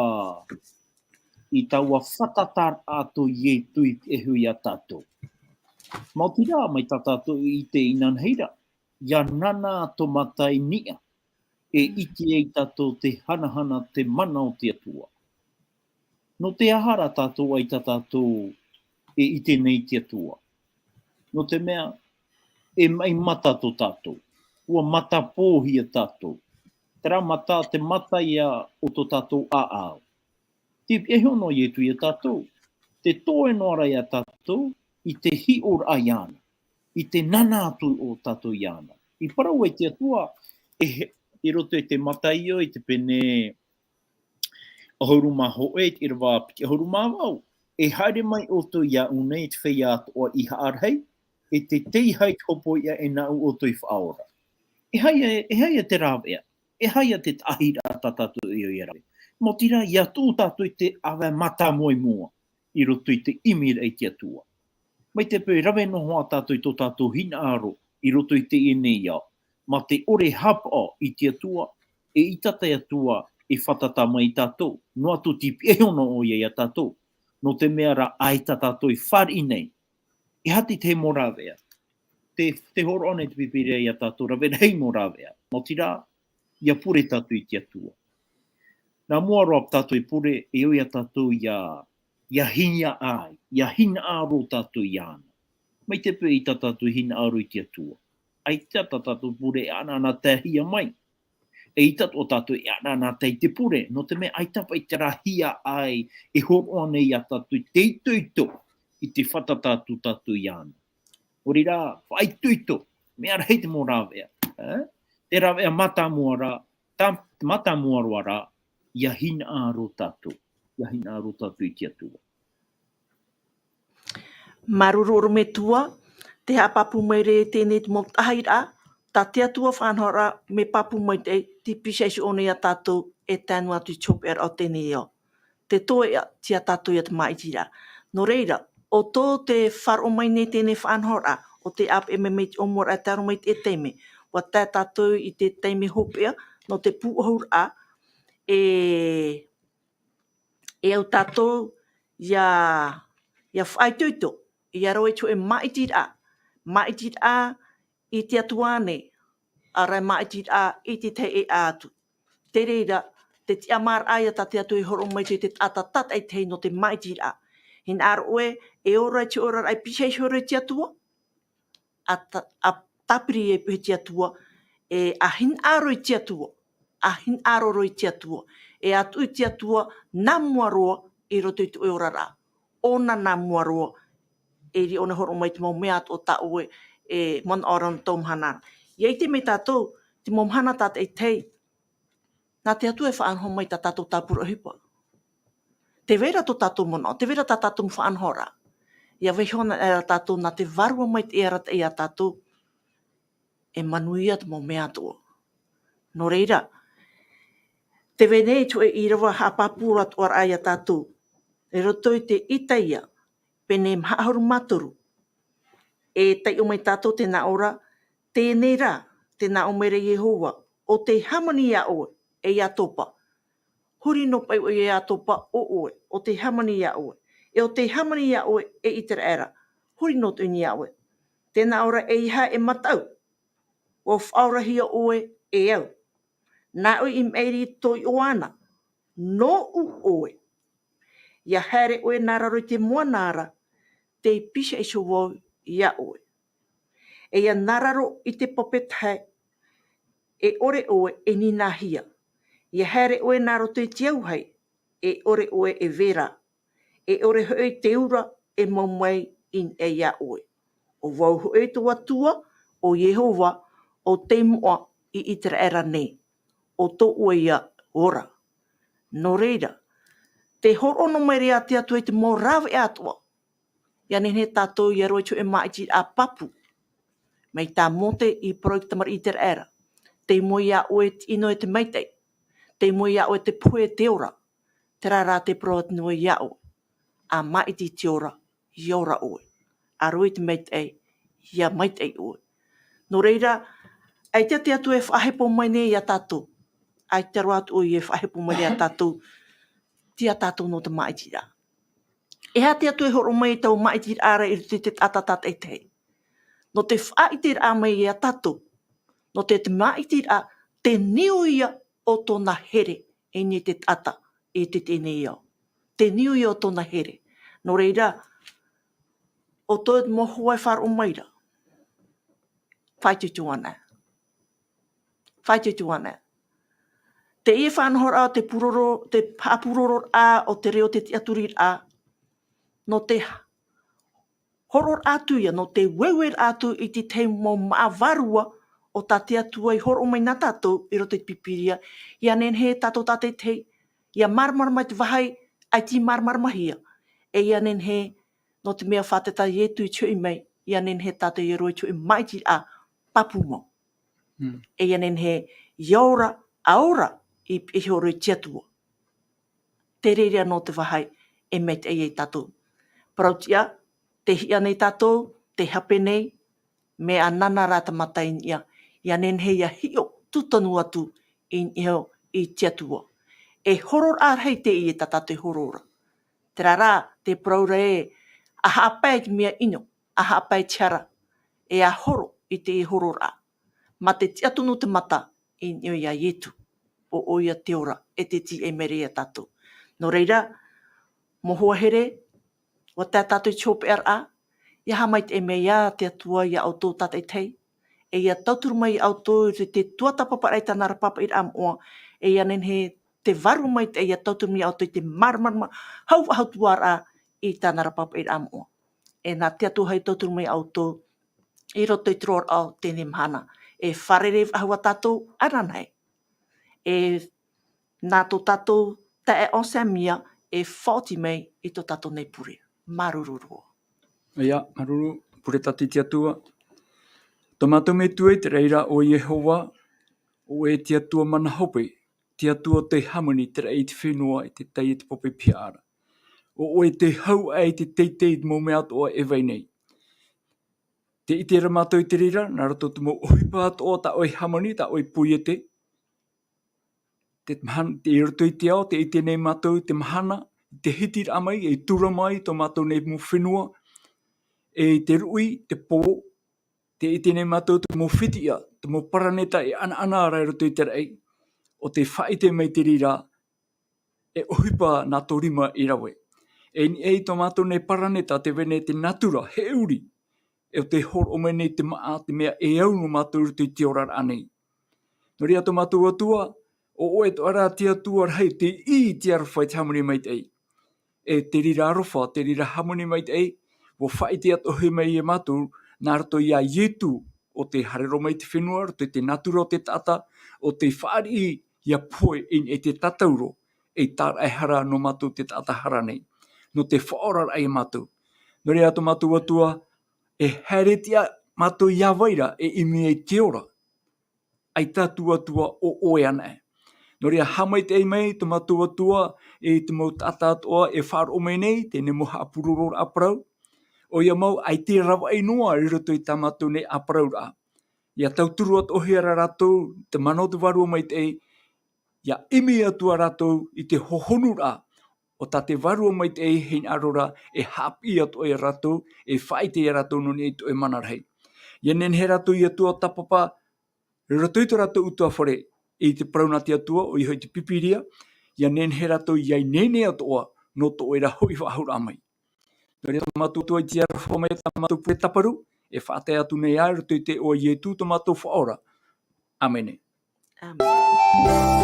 i taua fātata o Ietu i pihaʻi iho ia tātou. Maoti rā, mai tā tātou i ʻite inanahi ra, ʻia nana tō mata i niʻa, e ʻite ai tātou te hanahana, te mana o te Atua. Nō te aha rā tātou ʻaita tātou e ʻite nei te Atua? Nō te mea, e maʻi mata tō tātou. ʻUa matapōhia tātou. Terā mata, te mata ia o tō tātou ʻāʻau. Tē pihaʻi iho noa Ietu ia tātou. Tē toe noa ra ia tātou i te hiʻoraʻa iāna, i te nana atu o tātou iāna. I parau ai te Atua, e he-, i roto i te Mataio, i te pene ʻahuru mā hōʻē, i te ʻīrava piti ʻahuru mā vaʻu, e haere mai ʻoutou iāʻu nei, te feiā atoʻa i haʻarahi, e te tei hai te hōpoiʻa, e nāʻu ʻoutou i faʻaora. E aha ia, e aha ia te rāveʻa, e aha ia te taʻahiraʻa tā tātou e ʻia rave. Maoti rā, ʻia tuʻu tātou i te ʻāvae mātāmua i mua, i roto i te ʻimiraʻa i te Atua. Mai te peu e rave noa tātou i tō tātou hinaʻaro i roto i teie nei ao, mā te ʻore haʻapaʻo i te Atua, e ʻaita te Atua e fātata mai ia tātou, noa atu te pihaʻi iho noa ʻoia ia tātou, nō te mea rā ʻaita tātou e fāriʻi nei, e aha te tahi mau rāveʻa, te, te hōroʻa nei te Pīpīria ia tātou rave rahi mau rāveʻa, nō te reira, ʻia pure tātou i te Atua. Nā mua roa tātou e pure, e ʻoia tātou ʻia, ʻia hinaʻaro, ʻia hinaʻaro tātou iāna. Mai te peu ʻaita tātou e hinaʻaro i te Atua, ʻaita tā tātou pure e ʻanaʻanataehia mai. ʻAita tō tātou e ʻanaʻanatae i te pure, nō te mea ʻaita paʻi terā hiaʻai e hōroʻa nei ia tātou i te itoito i te fātata atu tātou iāna. Nō reira, faʻaitoito, mea rahi te mau rāveʻa, ē? Te rāveʻa mātāmua rā, tā, mātāmua roa rā, ʻia hinaʻaro tātou, ʻia hinaʻaro tātou i te Atua. Māuruuru ʻorometua, te haʻapāpū mai ra i teie nei te mau tahiraʻa, tā te Atua faʻanahoraʻa mea pāpū maitaʻi, tei pihaʻi iho nei ia tātou e tae noa atu i te hopeʻaraʻa o teie nei ao. Te toeʻa ia tātou ia te māʻitiraʻa. Nō reira, ʻo tō te faʻaroʻo mai nei teie nei faʻanahoraʻa, ʻo tē ʻāpeʻe mai mai te ʻōmuaraʻa e tae roa mai i te taime, ʻua tae tātou i te taime hopeʻa, nō te pūʻohuraʻa, e, e au tātou ʻia, ʻia faʻaitoito, ʻia rave i te hōʻē māʻitiraʻa, māʻitiraʻa i te Atua ānei, ʻaore rā māʻitiraʻa i te tahi e ʻā atu. Te reira, te tiʻamāraʻa ia tā te Atua e hōroʻa mai i te taʻata tātaʻitahi nō te māʻitiraʻa. Hinaʻaro ʻoe, e ora i te oraraʻa e pihaʻi iho ra i te Atua, ʻa ta-, ʻa tāpiri e pihaʻi i te Atua, e, ʻa hinaʻaro i te Atua, ʻa hinaʻaro roa i te Atua, e ʻa tuʻu i te Atua nā mua roa i roto i tō ʻoe oraraʻa. ʻŌna nā mua roa, e riro ʻōna e hōroʻa mai te mau mea atoʻa tā ʻoe e manaʻo ra nō tō mahana ra. ʻIa ʻite mai tātou, te mau mahana tātaʻitahi, nā te Atua e faʻanaho mai tā tātou tāpura ʻohipa. Tē vai ra tō tātou manaʻo, tē vai ra tā tātou mau faʻanahoraʻa. ʻIa vaiiho anaʻe ra tātou nā te Vārua Maitaʻi e arataʻi ia tātou, e manuia te mau mea atoʻa. Nō reira, tē vai nei te hōʻē ʻīrava haʻapāpū atoʻa ra ia tātou, i roto i te Isaia, pene maha ʻahuru mā toru. E taiʻo mai tātou tē nā ʻō ra, teie nei rā, tē nā ʻō mai ra Iehova, ʻo tei hāmani ia ʻoe, e Iakoba. Huri noa paʻi ʻoe ia Iakoba, ʻo ʻoe, ʻo tei hāmani ia ʻoe. E ʻo tei hāmani ia ʻoe, e Iseraela. Huri noa atu ia ʻoe. Tē nā ʻō ra, ʻeiaha e mataʻu, ʻua faʻaorahia ʻoe e au. Nā ʻoe i maʻiri i tō iʻoa na, nōʻu ʻoe. ʻIa haere ʻoe nā raro i te moana ra, tei pihaʻi iho vau ia ʻoe. E ʻia nā raro i te pape tahe, e ʻore ʻoe e nīnāhia. ʻIa haere ʻoe nā roto i te auahi, e ʻore ʻoe e vera. E ʻore hoʻi te ura e mau mai i niʻa ia ʻoe. ʻO vau hoʻi tō Atua, ʻo Iehova, ʻo tei moʻa i Iseraela nei, ʻo tōʻu ia ora. Nō reira, tē hōroʻa noa mai ra te Atua i te mau rāveʻa atoʻa. ʻIa nehenehe tātou ʻia rave i te hōʻē māʻitiraʻa pāpū. Mai tā Mōte i parau i te tamariʻi Iseraela. Tei mua ia ʻoe te ʻino e te maitaʻi. Tei mua ia ʻoe te pohe e te ora. Terā rā te parau atu nei ia ʻoe. ʻA māʻiti i te ora, ʻia ora ʻoe. ʻA rave i te maitaʻi, ʻia maitaʻi ʻoe. Nō reira, ʻaita te Atua e faʻahepo mai nei ia tātou. ʻAita roa atu ʻoia e faʻahepo mai nei ia tātou. Tei ia tātou nō te māʻitiraʻa. E aha te Atua e hōroʻa mai i taua māʻitiraʻa ra i roto i te taʻata tātaʻitahi. Nō te faʻaʻiteraʻa mai ia tātou. Nō te, te māʻitiraʻa, te niu ia o tōna here, i niʻa i te taʻata, i te teie nei ao. Te niu ia o tōna here. Nō reira, ʻo tō te mau hoa e faʻaroʻo mai ra. Faʻaitoito anaʻe. Faʻaitoito anaʻe. Teie faʻanahoraʻa o te pūroro, te haʻapūrororaʻa o te reo o te tiʻaturiraʻa. Nō te hōroʻaraʻa atu ia, nō te ueue atu i te tahi mau māʻa vārua o tā te Atua i hōroʻa mai nā tātou i roto i te Pīpīria, ʻia nehenehe tātou tātaʻitahi, ʻia māramarama i te vāhi, ʻaita i māramaramahia, e ʻia nehenehe, nō te mea fātata Ietu i te hoʻi mai, ʻia nehenehe tātou ʻia rave i te hōʻē māʻitiraʻa pāpū mau. Mm. E ʻia nehenehe, ʻia ora, ʻa ora, i pihaʻi iho ra i te Atua. Te reira nō te vāhi, e maitaʻi ai tātou. parauʻtiʻa, tē hiʻa nei tātou, tē hape nei, mea nāna rā te mata i niʻa, ʻia nehenehe ʻia hiʻo tūtonu atu i niʻa i te Atua. E hororaʻa rahi teie tā tātou e horo ra. Terā rā, te parau ra ē, ʻa haʻapae i te mea ʻino, ʻa haʻapae i te hara, e ʻa horo i teie hororaʻa. Mā te tiʻatonu te mata i niʻa iā Ietu, ʻo ʻoia te ora, e te tīaʻi maira iā tātou. Nō reira, mau hoa here, ʻua tae tātou i te hopeʻaraʻa, ʻia haʻamaitaʻi mai te Atua iā ʻoutou tātaʻitahi, e ʻia tauturu mai iā ʻoutou i te tuatāpaparaʻa i tāna ra pāpaʻiraʻa moʻa, e ʻia nehenehe te Vārua Maitaʻi ʻia tauturu mai iā ʻoutou i te māramarama hau faʻahou atu ra i tāna ra pāpaʻiraʻa moʻa. E nā te Atua hoʻi e tauturu mai iā ʻoutou i roto i te roaraʻa o teie mahana. E fārerei faʻahou ā tātou ananahi. E nā tō tātou taeaʻe Samia e faʻaoti mai i tō tātou nei pure. Māuruuru roa. ʻIa, māuruuru, pure tātou i te Atua. Tō mātou Metua i te raʻi ra ʻo Iehova, ʻo ʻoe te Atua mana hope, te Atua tei hāmani i te raʻi, i te fenua, i te tai, i te pape pihaʻa ra. ʻO ʻoe tei hau aʻe i te teitei i te mau mea atoʻa e vai nei. Tē ʻite ra mātou i te reira, nā roto i te mau ʻohipa atoʻa tā ʻoe i hāmani, tā ʻoe i poiete. Te mahana, i roto i te ao, tē ʻite nei mātou i te mahana, i te hitiraʻa mai, e tura mai tō mātou nei mau fenua, e i te ruʻi, te pō, tē ʻite nei mātou te mau fetiʻa, te mau paraneta e ʻanaʻana ra i roto i te raʻi, ʻo tē faʻaʻite mai i te reira, e ʻohipa nā tō rima i rave. E i niʻa i tō mātou nei paraneta, tē vai nei te natura, he ʻuri, e ʻo tē hōroʻa mai nei te māʻa, te mea e au nō mātou i roto i te oraraʻa nei. Nō reira tō mātou Atua, ʻo ʻoe atoʻa rā te Atua rahi, tei ʻī i te aroha, i te hāmani maitaʻi. E te reira aroha, te reira hāmani maitaʻi, ʻua faʻaʻite atoʻa hoʻi mai iā mātou, nā roto iā Ietu, ʻo tē haere roa mai i te fenua, roto i te natura o te taʻata, ʻo tē fāriʻi ʻia pohe i niʻa i te tātauro, ei tāraʻehara nō mātou te taʻata hara nei. Nō te faʻaoraraʻa iā mātou. Nō reira tō mātou Atua, e haere tiʻa mātou iā vai ra, e ʻimi ai te ora. ʻAita atu Atua ʻo ʻoe anaʻe. Nō reira haʻamaitaʻi mai tō mātou Atua i te mau taʻata atoʻa e faʻaroʻo mai nei, teie mau haʻapurororaʻa parau. ʻOia mau, ʻaita e ravaʻi noa i roto i tā mātou nei ʻāparauraʻa. ʻIa tauturu atoʻa hoʻi ra rātou, te mana o te Vārua Maitaʻi, ʻia ʻimi atu ā rātou i te hohonuraʻa, ʻo tā te Vārua Maitaʻi e hinaʻaro ra, e haʻapiʻi atoʻa iā rātou, e faʻaʻite iā rātou nō niʻa i tō ʻoe mana rahi. ʻIa nehenehe rātou ʻia tuatāpapa, i roto i tō rātou ʻutuāfare, i te parau nā te Atua, ʻoia hoʻi te Pīpīria, ʻia nehenehe rātou ʻia ineine atoʻa, nō tō ʻoe ra hoʻi faʻahou mai. Nō reira tō mātou Atua i te aroha mai tā mātou pure tāparu, e faʻatae atu nei ā i roto i te iʻoa o Ietu tō mātou Faʻaora. ʻĀmene. ʻĀmene.